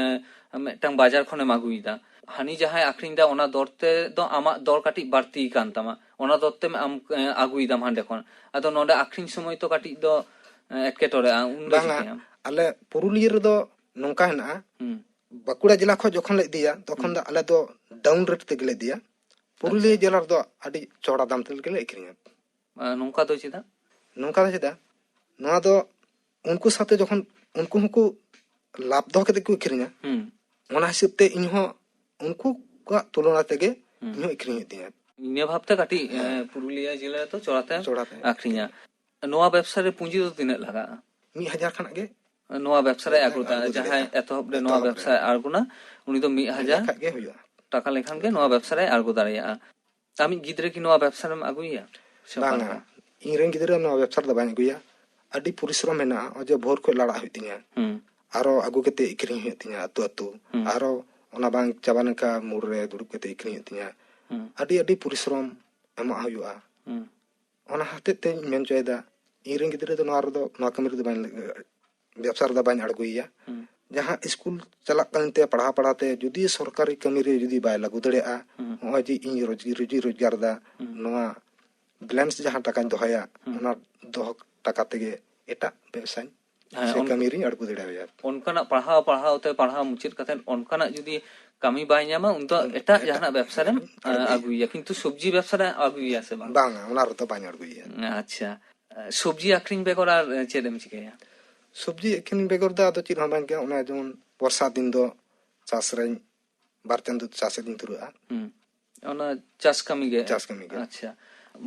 ᱢᱤᱫᱴᱟᱝ ᱵᱟᱡᱟᱨ ᱠᱷᱚᱱᱮᱢ ᱟᱹᱜᱩᱭᱮᱫᱟ, ᱦᱟᱹᱱᱤ ᱡᱟᱦᱟᱸᱭ ᱟᱹᱠᱷᱨᱤᱧ ᱫᱟ ᱚᱱᱟ ᱫᱚᱨ ᱛᱮ ᱫᱚ ᱟᱢᱟᱜ ᱫᱚᱨ ᱠᱟᱹᱴᱤᱡ ᱵᱟᱹᱲᱛᱤ ᱠᱟᱱ ᱛᱟᱢᱟ, ᱚᱱᱟ ᱫᱚᱨ ᱛᱮᱢ ᱟᱢ, ᱮ, ᱟᱹᱜᱩᱭᱮᱫᱟᱢ ᱦᱟᱸᱰᱮ ᱠᱷᱚᱱ, ᱟᱫᱚ ᱱᱚᱰᱮ ᱟᱹᱠᱷᱨᱤᱧ ᱥᱚᱢᱚᱭ ᱛᱚ ᱠᱟᱹᱴᱤᱡ ᱫᱚ, ᱮ, ᱮᱴᱠᱮᱴᱚᱬᱮᱜᱼᱟ, ᱩᱱ ᱫᱚ ᱵᱟᱝᱟ, ᱪᱤᱠᱟᱹᱭᱟᱢ? ᱟᱞᱮ ᱯᱩᱨᱩᱞᱤᱭᱟᱹ ᱨᱮᱫᱚ ᱱᱚᱝᱠᱟ ᱦᱮᱱᱟᱜᱼᱟ, ᱦᱩᱸ᱾ ᱵᱟᱸᱠᱩᱲᱟ ᱡᱮᱞᱟ ᱠᱷᱚᱱ ᱡᱚᱠᱷᱚᱱ ᱞᱮ ᱤᱫᱤᱭᱟ, ᱛᱚᱠᱷᱚᱱ ᱦᱩᱸ᱾ ᱫᱚ ᱟᱞᱮ ᱫᱚ ᱰᱟᱣᱩᱱ ᱨᱮᱴ ᱛᱮᱜᱮᱞᱮ ᱤᱫᱤᱭᱟ᱾ ᱯᱩᱨᱩᱞᱤᱭᱟᱹ ᱟᱪᱪᱷᱟ᱾ ᱡᱮᱞᱟ ᱨᱮᱫᱚ ᱟᱹᱰᱤ ᱪᱚᱲᱟ ᱫᱟᱢ ᱛᱮᱜᱮᱞᱮ ᱟᱹᱠᱷᱨᱤᱧᱟ᱾ ᱟᱨ ᱱᱚᱝᱠᱟ ᱫᱚ ᱪᱮᱫᱟᱜ? ᱱᱚᱝᱠᱟ ᱫᱚ ᱪᱮᱫᱟᱜ? ᱱᱚᱣᱟ ᱫᱚ ᱩᱱᱠᱩ ᱥᱟᱶᱛᱮ ᱡᱚᱠᱷᱚᱱ ᱩᱱᱠᱩ ᱦᱚᱸᱠᱚ ᱞᱟᱵᱷ ᱫᱚᱦᱚ ᱠᱟᱛᱮ ᱠᱚ ᱟᱹᱠᱷᱨᱤᱧᱟ, ᱦᱩᱸ᱾ ᱚᱱᱟ ᱦᱤᱥᱟᱹᱵ ᱛᱮ ᱤᱧ ᱦᱚᱸ ᱩᱱᱠᱩ ᱠᱚᱣᱟᱜ ᱛᱩᱞᱚᱱᱟ ᱛᱮᱜᱮ ᱦᱩᱸ᱾ ᱤᱧ ᱦᱚᱸ ᱟᱹᱠᱷᱨᱤᱧ ᱦᱩᱭᱩᱜ ᱛᱤᱧᱟᱹ᱾ ᱤᱱᱟᱹ ᱵᱷᱟᱵᱛᱮ ᱠᱟᱹᱴᱤᱡ, ᱦᱮᱸ᱾ ᱮ, ᱯᱩᱨᱩᱞᱤᱭᱟᱹ ᱡᱮᱞᱟ ᱨᱮᱫᱚ ᱪᱚᱲᱟᱛᱮ ᱪᱚᱲᱟᱛᱮ ᱟᱹᱠᱷᱨᱤᱧᱟ᱾ ᱱᱚᱣᱟ ᱵᱮᱵᱥᱟ ᱨᱮ ᱯᱩᱸᱡᱤ ᱫᱚ ᱛᱤᱱᱟᱹᱜ ᱞᱟᱜᱟᱜᱼᱟ? ᱢᱤᱫ ᱦᱟᱡᱟᱨ ᱠᱷᱚᱱᱟᱜ ᱜᱮ ᱱᱚᱣᱟ ᱵᱮᱵᱥᱟ ᱨᱮ ᱟᱬᱜᱚ ᱫᱟᱲᱮᱭᱟᱜᱼᱟ᱾ ᱟᱬᱜᱚ ᱡᱟᱦᱟᱸᱭ ᱫᱟᱲᱮᱭᱟᱜᱼᱟ᱾ ᱮᱛᱚᱦᱚᱵ ᱨᱮ ᱱᱚᱣᱟ ᱮᱛᱚᱦᱚᱵ ᱨᱮ᱾ ᱵᱮᱵᱥᱟᱭ ᱟᱬᱜᱚᱱᱟ, ᱩᱱᱤ ᱫᱚ ᱢᱤᱫ ᱦᱟᱡᱟᱨ ᱢᱤᱫ ᱦᱟᱡᱟᱨ ᱠᱷᱟᱱ ᱜᱮ ᱦᱩᱭᱩᱜᱼᱟ᱾ ᱴᱟᱠᱟ ᱞᱮᱠᱷᱟᱱ ᱜᱮ ᱱᱚᱣᱟ ᱵᱮᱵᱥᱟ ᱨᱮ ᱟᱬᱜᱚ ᱫᱟᱲᱮᱭᱟᱜᱼᱟ᱾ ᱟᱢᱤᱡ ᱜᱤᱫᱽᱨᱟᱹ ᱠᱤ ᱱᱚᱣᱟ ᱵᱮᱵᱥᱟ ᱨᱮᱢ ᱟᱹᱜᱩᱭᱮᱭᱟ? ᱥᱮ ᱚᱠᱟ ᱵᱟᱝᱟ, ᱞᱮᱠᱟ? ᱤᱧ ᱨᱮᱱ ᱜᱤᱫᱽᱨᱟᱹ ᱱᱚᱣᱟ ᱵᱮᱵᱥᱟ ᱨᱮᱫᱚ ᱵᱟᱹᱧ ᱟᱹᱜᱩᱭᱟ᱾ ᱟᱹᱰᱤ ᱯᱚᱨᱤᱥᱨᱚᱢ ᱢᱮᱱᱟᱜᱼᱟ, ᱱᱚᱜᱼᱚᱭ ᱡᱮ ᱵᱷᱳᱨ ᱠᱷᱚᱡ ᱞᱟᱲᱟᱜ ᱦᱩᱭᱩᱜ ᱛᱤᱧᱟ, ᱦᱩᱸ᱾ ᱟᱨᱚ ᱟᱹᱜᱩ ᱠᱟᱛᱮ ᱟᱹᱠᱷᱨᱤᱧ ᱦᱩᱭᱩᱜ ᱛᱤᱧᱟ ᱟᱹᱛᱩ ᱟᱹᱛᱩ, ᱦᱩᱸ᱾ ᱟᱨᱚ ᱚᱱᱟ ᱵᱟᱝ ᱪᱟᱵᱟ ᱞᱮᱱᱠᱷᱟᱱ ᱢᱳᱲ ᱨᱮ ᱫᱩᱲᱩᱵ ᱠᱟᱛᱮ ᱟᱹᱠᱷᱨᱤᱧ ᱦᱩᱭᱩᱜ ᱛᱤᱧᱟ᱾ ᱦᱩᱸ᱾ ᱟᱹᱰᱤ, ᱟᱹᱰᱤ ᱯᱚᱨᱤᱥᱨᱚᱢ ᱮᱢᱚᱜ ᱦᱩᱭᱩᱜᱼᱟ᱾ ᱦᱩᱸ᱾ ᱚᱱᱟ ᱦᱚᱛᱮᱡ ᱛᱮᱧ ᱢᱮᱱ ᱦᱚᱪᱚᱭᱮᱫᱟ, ᱤᱧ ᱨᱮᱱ ᱜᱤᱫᱽᱨᱟᱹ ᱫᱚ ᱱᱚᱣᱟ ᱨᱮᱫᱚ, ᱱᱚᱣᱟ ᱠᱟᱹᱢᱤ ᱨᱮᱫᱚ ᱵᱟᱹᱧ, ᱵᱮᱵᱽᱥᱟ ᱨᱮᱫᱚ ᱵᱟᱹᱧ ᱟᱬᱜᱚᱭᱮᱭᱟ᱾ ᱦᱩᱸ᱾ ᱡᱟᱦᱟᱸ ᱥᱠᱩᱞ ᱪᱟᱞᱟᱜ ᱠᱟᱱ ᱛᱮ ᱯᱟᱲᱦᱟᱣ ᱯᱟᱲᱦᱟᱣ ᱛᱮ ᱡᱩᱫᱤ ᱥᱚᱨᱠᱟᱨᱤ ᱠᱟᱹᱢᱤ ᱨᱮ ᱡᱩᱫᱤ ᱵᱟᱭ ᱞᱟᱹᱜᱩ ᱫᱟᱲᱮᱭᱟᱜᱼᱟ, ᱦᱩᱸ᱾ ᱱᱚᱜᱼᱚᱭ ᱡᱮ ᱤᱧ ᱨᱳᱡᱽ-, ᱨᱩᱡᱤ ᱨᱳᱡᱽᱜᱟᱨ ᱫᱟ, ᱦᱩᱸ᱾ ᱱᱚᱣᱟ ᱵᱮᱞᱮᱱᱥ ᱡᱟᱦᱟᱸ ᱴᱟᱠᱟᱧ ᱫᱚᱦᱚᱭᱟ, ᱦᱩᱸ᱾ ᱚᱱᱟ ᱫᱚᱦᱚ ᱴᱟᱠᱟ ᱛᱮᱜᱮ ᱮᱴᱟᱜ ᱵᱮᱵᱽᱥᱟᱧ ᱦᱮᱸ, ᱥᱮ ᱚᱱ-, ᱠᱟᱹᱢᱤ ᱨᱤᱧ ᱟᱬᱜᱚ ᱫᱟᱲᱮᱭᱟᱜᱼᱟ᱾ ᱚᱱᱠᱟᱱᱟᱜ ᱯᱟᱲᱦᱟᱣ ᱯᱟᱲᱦᱟᱣ ᱛᱮ, ᱯᱟᱲᱦᱟᱣ ᱢᱩᱪᱟᱹᱫ ᱠᱟᱛᱮ ᱚᱱᱠᱟᱱᱟᱜ ᱡᱩᱫᱤ ᱠᱟᱹᱢᱤ ᱵᱟᱭ ᱧᱟᱢᱟ, ᱩᱱ ᱫᱚ ᱦᱩᱸ, ᱮᱴᱟᱜ ᱮᱴᱟᱜ ᱡᱟᱦᱟᱱᱟᱜ ᱵᱮᱵᱽᱥᱟ ᱨᱮᱢ, ᱠᱟᱹᱢᱤ ᱟᱬᱜᱚᱭᱟ᱾ ᱟᱹᱜᱩᱭᱮᱭᱟ, ᱠᱤᱱᱛᱩ ᱥᱚᱵᱽᱡᱤ ᱵᱮᱵᱽᱥᱟ ᱨᱮ ᱟᱹᱜᱩᱭᱮᱭᱟ ᱥᱮ ᱵᱟᱝ? ᱵᱟᱝᱟ, ᱚᱱᱟ ᱨᱮᱫᱚ ᱵᱟᱹᱧ ᱟᱬᱜᱚᱭᱮᱭᱟ᱾ ᱟᱪᱪᱷᱟ, ᱥᱚᱵᱽᱡᱤ ᱟᱹᱠᱷᱨᱤᱧ ᱵᱮᱜᱚᱨ ᱟᱨ ᱪᱮᱫ ᱮᱢ ᱪᱤᱠᱟᱹᱭᱟ? ᱥᱚᱵᱽᱡᱤ ᱟᱹᱠᱷᱨᱤᱧ ᱵᱮᱜᱚᱨ ᱫᱚ ᱟᱫᱚ ᱪᱮᱫ ᱦᱚᱸ ᱵᱟᱝ ᱜᱮ, ᱚᱱᱟ ᱡᱮᱢᱚᱱ ᱵᱚᱨᱥᱟ ᱫᱤᱱ ᱫᱚ ᱪᱟᱥ ᱨᱮᱧ, ᱵᱟᱨ ᱪᱟᱸᱫᱚ ᱪᱟᱥ ᱨᱮᱧ ᱫᱷᱩᱨᱟᱹᱜᱼᱟ᱾ ᱦᱩᱸ᱾ ᱚᱱᱟ ᱪᱟᱥ ᱠᱟᱹᱢᱤ ᱜᱮ? ᱪᱟᱥ ᱠᱟᱹᱢᱤ ᱜᱮ᱾ ᱟᱪᱪᱷᱟ,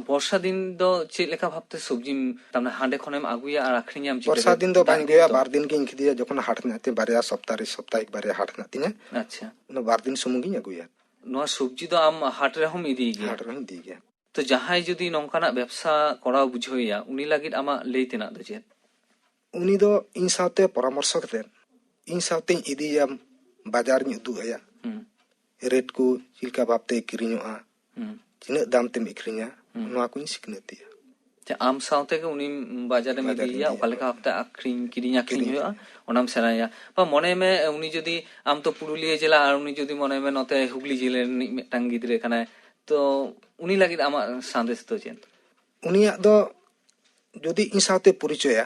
ᱵᱚᱨᱥᱟ ᱫᱤᱱ ᱫᱚ ᱪᱮᱫ ᱞᱮᱠᱟ ᱵᱷᱟᱵᱛᱮ ᱥᱚᱵᱽᱡᱤᱢ, ᱛᱟᱨᱢᱟᱱᱮ ᱦᱟᱸᱰᱮ ᱠᱷᱚᱱᱮᱢ ᱟᱹᱜᱩᱭᱟ ᱟᱨ ᱟᱹᱠᱷᱨᱤᱧᱟᱢ ᱪᱤᱠᱟᱹᱛᱮ? ᱵᱚᱨᱥᱟ ᱫᱤᱱ ᱫᱚ ᱫᱟᱜ ᱵᱟᱹᱧ ᱫᱤᱱ ᱟᱹᱜᱩᱭᱟ, ᱛᱚ? ᱵᱟᱨ ᱫᱤᱱ ᱜᱤᱧ ᱠᱷᱤᱫᱤᱭᱟ, ᱡᱚᱠᱷᱚᱱ ᱦᱟᱴ ᱦᱮᱱᱟᱜ ᱛᱤᱧᱟ, ᱵᱟᱨᱭᱟ ᱥᱚᱯᱛᱟᱦᱚ ᱨᱮ, ᱥᱚᱯᱛᱟᱦᱤᱠ ᱵᱟᱨᱭᱟ ᱦᱟᱴ ᱦᱮᱱᱟᱜ ᱛᱤᱧᱟ᱾ ᱟᱪᱪᱷᱟ᱾ ᱚᱱᱟ ᱵᱟᱨ ᱫᱤᱱ ᱥᱩᱢᱩᱝ ᱜᱤᱧ ᱟᱹᱜᱩᱭᱟ᱾ ᱱᱚᱣᱟ ᱥᱚᱵᱽᱡᱤ ᱫᱚ ᱟᱢ ᱦᱟᱴ ᱨᱮᱦᱚᱸᱢ ᱤᱫᱤᱭ ᱜᱮᱭᱟ? ᱦᱟᱴ ᱨᱮᱦᱚᱸᱧ ᱤᱫᱤᱭ ᱜᱮᱭᱟ᱾ ᱛᱚ, ᱡᱟᱦᱟᱸᱭ ᱡᱩᱫᱤ ᱱᱚᱝᱠᱟᱱᱟᱜ ᱵᱮᱵᱽᱥᱟ ᱠᱚᱨᱟᱣ ᱵᱩᱡᱷᱟᱹᱣᱮᱭᱟ, ᱩᱱᱤ ᱞᱟᱹᱜᱤᱫ ᱟᱢᱟᱜ ᱞᱟᱹᱭ ᱛᱮᱱᱟᱜ ᱫᱚ ᱪᱮᱫ? ᱩᱱᱤ ᱫᱚ ᱤᱧ ᱥᱟᱶᱛᱮ ᱯᱚᱨᱟᱢᱚᱨᱥᱚ ᱠᱟᱛᱮ, ᱤᱧ ᱥᱟᱶᱛᱮᱧ ᱤᱫᱤᱭᱮᱭᱟ, ᱵᱟᱡᱟᱨᱤᱧ ᱩᱫᱩᱜ ᱟᱭᱟ᱾ ᱦᱩᱸ᱾ ᱨᱮᱴ ᱠᱚ ᱪᱮᱫ ᱞᱮᱠᱟ ᱵᱷᱟᱵᱛᱮ ᱠᱤᱨᱤᱧᱚᱜᱼᱟ, ᱦᱩᱸ᱾ ᱛᱤᱱᱟᱹᱜ ᱫᱟᱢ ᱛᱮᱢ ᱟᱹᱠᱷᱨᱤᱧᱟ, ᱦᱩᱸ᱾ ᱱᱚᱣᱟ ᱠᱚᱧ ᱥᱤᱠᱷᱱᱟᱹᱛ ᱮᱭᱟ᱾ ᱟᱪᱪᱷᱟ, ᱟᱢ ᱥᱟᱶ ᱛᱮᱜᱮ ᱩᱱᱤ ᱵᱟᱡᱟᱨᱮᱢ ᱵᱟᱡᱟᱨᱤᱧ ᱤᱫᱤᱭᱮᱭᱟ, ᱤᱫᱤᱭᱮᱭᱟ᱾ ᱚᱠᱟ ᱞᱮᱠᱟ ᱵᱷᱟᱵᱛᱮ ᱟᱹᱠᱷᱨᱤᱧ, ᱠᱤᱨᱤᱧ ᱟᱹᱠᱷᱨᱤᱧ ᱠᱤᱨᱤᱧ ᱦᱩᱭᱩᱜᱼᱟ, ᱟᱹᱠᱷᱨᱤᱧ᱾ ᱚᱱᱟᱢ ᱥᱮᱬᱟᱭᱟ᱾ ᱵᱟ, ᱢᱚᱱᱮ ᱢᱮ, ᱩᱱᱤ ᱡᱩᱫᱤ, ᱟᱢ ᱛᱚ ᱯᱩᱨᱩᱞᱤᱭᱟᱹ ᱡᱮᱞᱟ, ᱟᱨ ᱩᱱᱤ ᱡᱩᱫᱤ, ᱢᱚᱱᱮ ᱢᱮ, ᱱᱚᱛᱮ ᱦᱩᱜᱽᱞᱤ ᱡᱮᱞᱟ ᱨᱤᱱᱤᱡ ᱢᱤᱫᱴᱟᱝ ᱜᱤᱫᱽᱨᱟᱹ ᱠᱟᱱᱟᱭ, ᱛᱚ ᱩᱱᱤ ᱞᱟᱹᱜᱤᱫ ᱟᱢᱟᱜ ᱥᱟᱸᱫᱮᱥ ᱫᱚ ᱪᱮᱫ? ᱩᱱᱤᱭᱟᱜ ᱫᱚ ᱡᱩᱫᱤ ᱤᱧ ᱥᱟᱶᱛᱮ ᱯᱚᱨᱤᱪᱚᱭᱟ,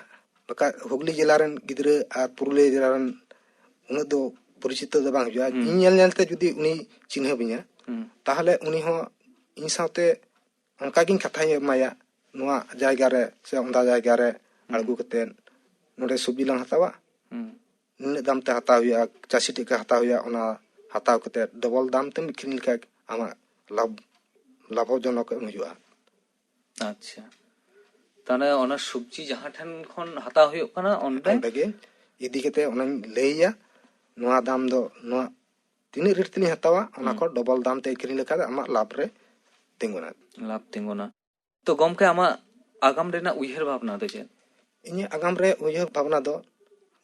ᱵᱟᱠᱷᱟᱡ ᱦᱩᱜᱽᱞᱤ ᱡᱮᱞᱟ ᱨᱮᱱ ᱜᱤᱫᱽᱨᱟᱹ ᱟᱨ ᱯᱩᱨᱩᱞᱤᱭᱟᱹ ᱡᱮᱞᱟ ᱨᱮᱱ ᱩᱱᱟᱹᱜ ᱫᱚ ᱯᱚᱨᱤᱪᱤᱛᱚ ᱫᱚ ᱵᱟᱝ ᱦᱩᱭᱩᱜᱼᱟ᱾ ᱦᱩᱸ᱾ ᱤᱧ ᱧᱮᱞ ᱧᱮᱞ ᱛᱮ ᱡᱩᱫᱤ ᱩᱱᱤ ᱪᱤᱱᱦᱟᱹᱯ ᱤᱧᱟ, ᱦᱩᱸ᱾ ᱛᱟᱦᱚᱞᱮ ᱩᱱᱤ ᱦᱚᱸ ᱤᱧ ᱥᱟᱶᱛᱮ ᱚᱱᱠᱟ ᱜᱤᱧ ᱠᱟᱛᱷᱟᱧ ᱮᱢᱟᱭᱟ, ᱱᱚᱣᱟ ᱡᱟᱭᱜᱟ ᱨᱮ ᱥᱮ ᱚᱱᱟ ᱡᱟᱭᱜᱟ ᱨᱮ ᱦᱩᱸ᱾ ᱟᱬᱜᱚ ᱠᱟᱛᱮᱫ ᱱᱚᱰᱮ ᱥᱚᱵᱽᱡᱤ ᱞᱟᱝ ᱦᱟᱛᱟᱣᱟ, ᱦᱩᱸ᱾ ᱱᱤᱱᱟᱹᱜ ᱫᱟᱢ ᱛᱮ ᱦᱟᱛᱟᱣ ᱦᱩᱭᱩᱜᱼᱟ, ᱪᱟᱹᱥᱤ ᱴᱷᱮᱡ ᱠᱷᱚᱡ ᱦᱟᱛᱟᱣ ᱦᱩᱭᱩᱜᱼᱟ, ᱚᱱᱟ ᱦᱟᱛᱟᱣ ᱠᱟᱛᱮᱫ ᱰᱚᱵᱚᱞ ᱫᱟᱢ ᱛᱮᱢ ᱟᱹᱠᱷᱨᱤᱧ ᱞᱮᱠᱷᱟᱡ ᱟᱢᱟᱜ ᱞᱟᱵᱷ, ᱞᱟᱵᱷᱚᱡᱚᱱᱚᱠ ᱮᱢ ᱦᱩᱭᱩᱜᱼᱟ᱾ ᱟᱪᱪᱷᱟ, ᱛᱟᱦᱞᱮ ᱚᱱᱟ ᱥᱚᱵᱽᱡᱤ ᱡᱟᱦᱟᱸ ᱴᱷᱮᱱ ᱠᱷᱚᱱ ᱦᱟᱛᱟᱣ ᱦᱩᱭᱩᱜ ᱠᱟᱱᱟ, ᱚᱸᱰᱮ? ᱚᱸᱰᱮ ᱜᱮ ᱤᱫᱤ ᱠᱟᱛᱮ ᱚᱱᱟᱧ ᱞᱟᱹᱭᱟ, ᱱᱚᱣᱟ ᱫᱟᱢ ᱫᱚ, ᱱᱚᱣᱟ ᱛᱤᱱᱟᱹᱜ ᱨᱮᱴ ᱛᱮᱞᱤᱧ ᱦᱟᱛᱟᱣᱟ, ᱚᱱᱟ ᱦᱩᱸ᱾ ᱠᱷᱚᱱ ᱰᱚᱵᱚᱞ ᱫᱟᱢ ᱛᱮ ᱟᱹᱠᱷᱨᱤᱧ ᱞᱮᱠᱷᱟᱡ ᱫᱚ ᱟᱢᱟᱜ ᱞᱟᱵᱷ ᱨᱮ ᱛᱤᱸᱜᱩᱱᱟ᱾ ᱞᱟᱵᱷ ᱛᱤᱸᱜᱩᱱᱟ᱾ ᱛᱚ ᱜᱚᱢᱠᱮ, ᱟᱢᱟᱜ ᱟᱜᱟᱢ ᱨᱮᱱᱟᱜ ᱩᱭᱦᱟᱹᱨ ᱵᱷᱟᱵᱽᱱᱟ ᱫᱚ ᱪᱮᱫ? ᱤᱧᱟᱹᱜ ᱟᱜᱟᱢ ᱨᱮ ᱩᱭᱦᱟᱹᱨ ᱵᱷᱟᱵᱽᱱᱟ ᱫᱚ,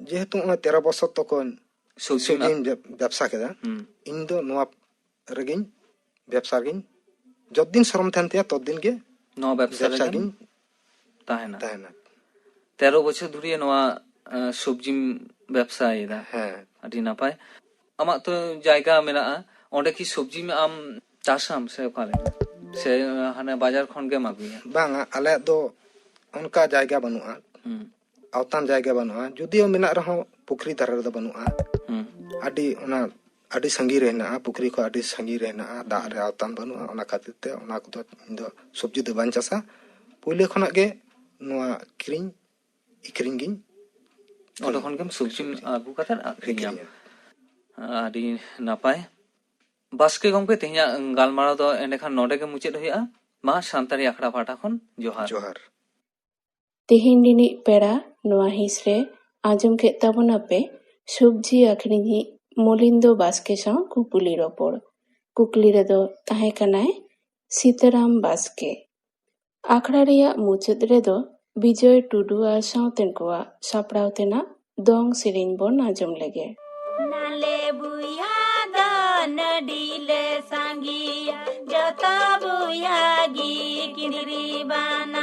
ᱡᱮᱦᱮᱛᱩ ᱱᱚᱜᱼᱚᱭ ᱛᱮᱨᱚ ᱵᱚᱪᱷᱚᱨ ᱛᱚᱠᱷᱚᱱ ᱥᱚᱵᱽᱡᱤ ᱥᱚᱵᱽᱡᱤᱧ ᱵᱮᱵ-, ᱵᱮᱵᱽᱥᱟ ᱠᱮᱫᱟ, ᱦᱩᱸ᱾ ᱤᱧ ᱫᱚ ᱱᱚᱣᱟ ᱨᱮᱜᱮᱧ, ᱵᱮᱵᱽᱥᱟ ᱨᱮᱜᱮᱧ, ᱡᱚᱛᱫᱤᱱ ᱥᱚᱨᱚᱢ ᱛᱟᱦᱮᱱ ᱛᱤᱧᱟᱹ, ᱛᱚᱛᱫᱤᱱ ᱜᱮ ᱱᱚᱣᱟ ᱵᱮᱵᱽᱥᱟ ᱵᱮᱵᱽᱥᱟ ᱨᱮᱜᱮᱢ ᱜᱤᱧ ᱛᱟᱦᱮᱱᱟ? ᱛᱟᱦᱮᱱᱟ᱾ ᱛᱮᱨᱚ ᱵᱚᱪᱷᱚᱨ ᱫᱷᱩᱨᱤᱭᱟᱹ ᱱᱚᱣᱟ, ᱮᱸ, ᱥᱚᱵᱽᱡᱤᱢ ᱵᱮᱵᱥᱟᱭᱮᱫᱟ᱾ ᱦᱮᱸ᱾ ᱟᱹᱰᱤ ᱱᱟᱯᱟᱭ᱾ ᱟᱢᱟᱜ ᱛᱚ ᱡᱟᱭᱜᱟ ᱢᱮᱱᱟᱜᱼᱟ, ᱚᱸᱰᱮ ᱠᱤ ᱥᱚᱵᱽᱡᱤ ᱟᱢ ᱪᱟᱥᱟᱢ ᱥᱮ ᱚᱠᱟ ᱞᱮᱠᱟ? ᱥᱮ ᱦᱟᱱᱮ ᱵᱟᱡᱟᱨ ᱠᱷᱚᱱ ᱜᱮᱢ ᱟᱹᱜᱩᱭᱟ? ᱵᱟᱝᱟ, ᱟᱞᱮᱭᱟᱜ ᱫᱚ ᱚᱱᱠᱟ ᱡᱟᱭᱜᱟ ᱵᱟᱹᱱᱩᱜᱼᱟ᱾ ᱦᱩᱸ᱾ ᱟᱣᱛᱟᱱ ᱡᱟᱭᱜᱟ ᱵᱟᱹᱱᱩᱜᱼᱟ, ᱡᱩᱫᱤᱭᱳ ᱢᱮᱱᱟᱜ ᱨᱮᱦᱚᱸ ᱯᱩᱠᱷᱨᱤ ᱫᱷᱟᱨᱮ ᱨᱮᱫᱚ ᱵᱟᱹᱱᱩᱜᱼᱟ᱾ ᱦᱩᱸ᱾ ᱟᱹᱰᱤ ᱚᱱᱟ ᱟᱹᱰᱤ ᱥᱟᱺᱜᱤᱧ ᱨᱮ ᱦᱮᱱᱟᱜᱼᱟ, ᱯᱩᱠᱷᱨᱤ ᱠᱷᱚᱱ ᱟᱹᱰᱤ ᱥᱟᱺᱜᱤᱧ ᱨᱮ ᱦᱮᱱᱟᱜᱼᱟ, ᱫᱟᱜ ᱨᱮ ᱟᱣᱛᱟᱱ ᱵᱟᱹᱱᱩᱜᱼᱟ᱾ ᱚᱱᱟ ᱠᱷᱟᱹᱛᱤᱨ ᱛᱮ ᱚᱱᱟ ᱠᱚᱫᱚ ᱤᱧ ᱫᱚ ᱥᱚᱵᱽᱡᱤ ᱫᱚ ᱵᱟᱹᱧ ᱪᱟᱥᱟ᱾ ᱯᱳᱭᱞᱳ ᱠᱷᱚᱱᱟᱜ ᱜᱮ ᱱᱚᱣᱟ ᱠᱤᱨᱤᱧ ᱟᱹᱠᱷᱨᱤᱧ ᱜᱤᱧ ᱚᱸᱰᱮ ᱠᱷᱚᱱ ᱜᱮᱢ ᱥᱚᱵᱽᱡᱤᱢ ᱟᱹᱜᱩ ᱠᱟᱛᱮᱫ ᱟᱹᱠᱷᱨᱤᱧᱟᱢ᱾ ᱟᱹᱠᱷᱨᱤᱧᱟ᱾ ᱟᱹᱰᱤ ᱱᱟᱯᱟᱭ᱾ ᱵᱟᱥᱠᱮ ᱜᱚᱢᱠᱮ, ᱛᱮᱦᱮᱧᱟᱜ ᱜᱟᱞᱢᱟᱨᱟᱣ ᱫᱚ ᱮᱸᱰᱮᱠᱷᱟᱱ ᱱᱚᱰᱮ ᱜᱮ ᱢᱩᱪᱟᱹᱫ ᱦᱩᱭᱩᱜᱼᱟ᱾ ᱢᱟ, ᱥᱟᱱᱛᱟᱲᱤ ᱟᱠᱷᱲᱟ ᱯᱟᱦᱴᱟ ᱠᱷᱚᱱ ᱡᱚᱦᱟᱨ᱾ ᱡᱚᱦᱟᱨ᱾ ᱛᱮᱦᱮᱧ ᱨᱤᱱᱤᱡ ᱯᱮᱲᱟ ᱱᱚᱣᱟ ᱦᱤᱸᱥ ᱨᱮ ᱟᱸᱡᱚᱢ ᱠᱮᱫ ᱛᱟᱵᱚᱱᱟᱯᱮ ᱥᱚᱵᱽᱡᱤ ᱟᱹᱠᱷᱨᱤᱧᱤᱡ ᱢᱚᱞᱤᱱᱫᱚ ᱵᱟᱥᱠᱮ ᱥᱟᱶ ᱠᱩᱯᱩᱞᱤ ᱨᱚᱯᱚᱲ᱾ ᱠᱩᱠᱞᱤ ᱨᱮᱫᱚ ᱛᱟᱦᱮᱸ ᱠᱟᱱᱟᱭ ᱥᱤᱛᱟᱹᱨᱟᱢ ᱵᱟᱥᱠᱮ᱾ ᱟᱠᱷᱲᱟ ᱨᱮᱭᱟᱜ ᱢᱩᱪᱟᱹᱫ ᱨᱮᱫᱚ ᱵᱤᱡᱚᱭ ᱴᱩᱰᱩ ᱟᱨ ᱥᱟᱶᱛᱮᱱ ᱠᱚᱣᱟᱜ ᱥᱟᱯᱲᱟᱣ ᱛᱮᱱᱟᱜ ᱫᱚᱝ ᱥᱮᱨᱮᱧ ᱵᱚᱱ ᱟᱸᱡᱚᱢ ᱞᱮᱜᱮ᱾ ᱱᱟᱞᱮ ᱵᱩᱭᱟ ᱫᱚ ᱱᱟᱹᱰᱤ ᱞᱮ ᱥᱟᱸᱜᱮᱭᱟ, ᱡᱚᱛᱚ ᱵᱩᱭᱟ ᱜᱮ ᱠᱤᱱᱫᱨᱤ ᱵᱟᱱᱟ᱾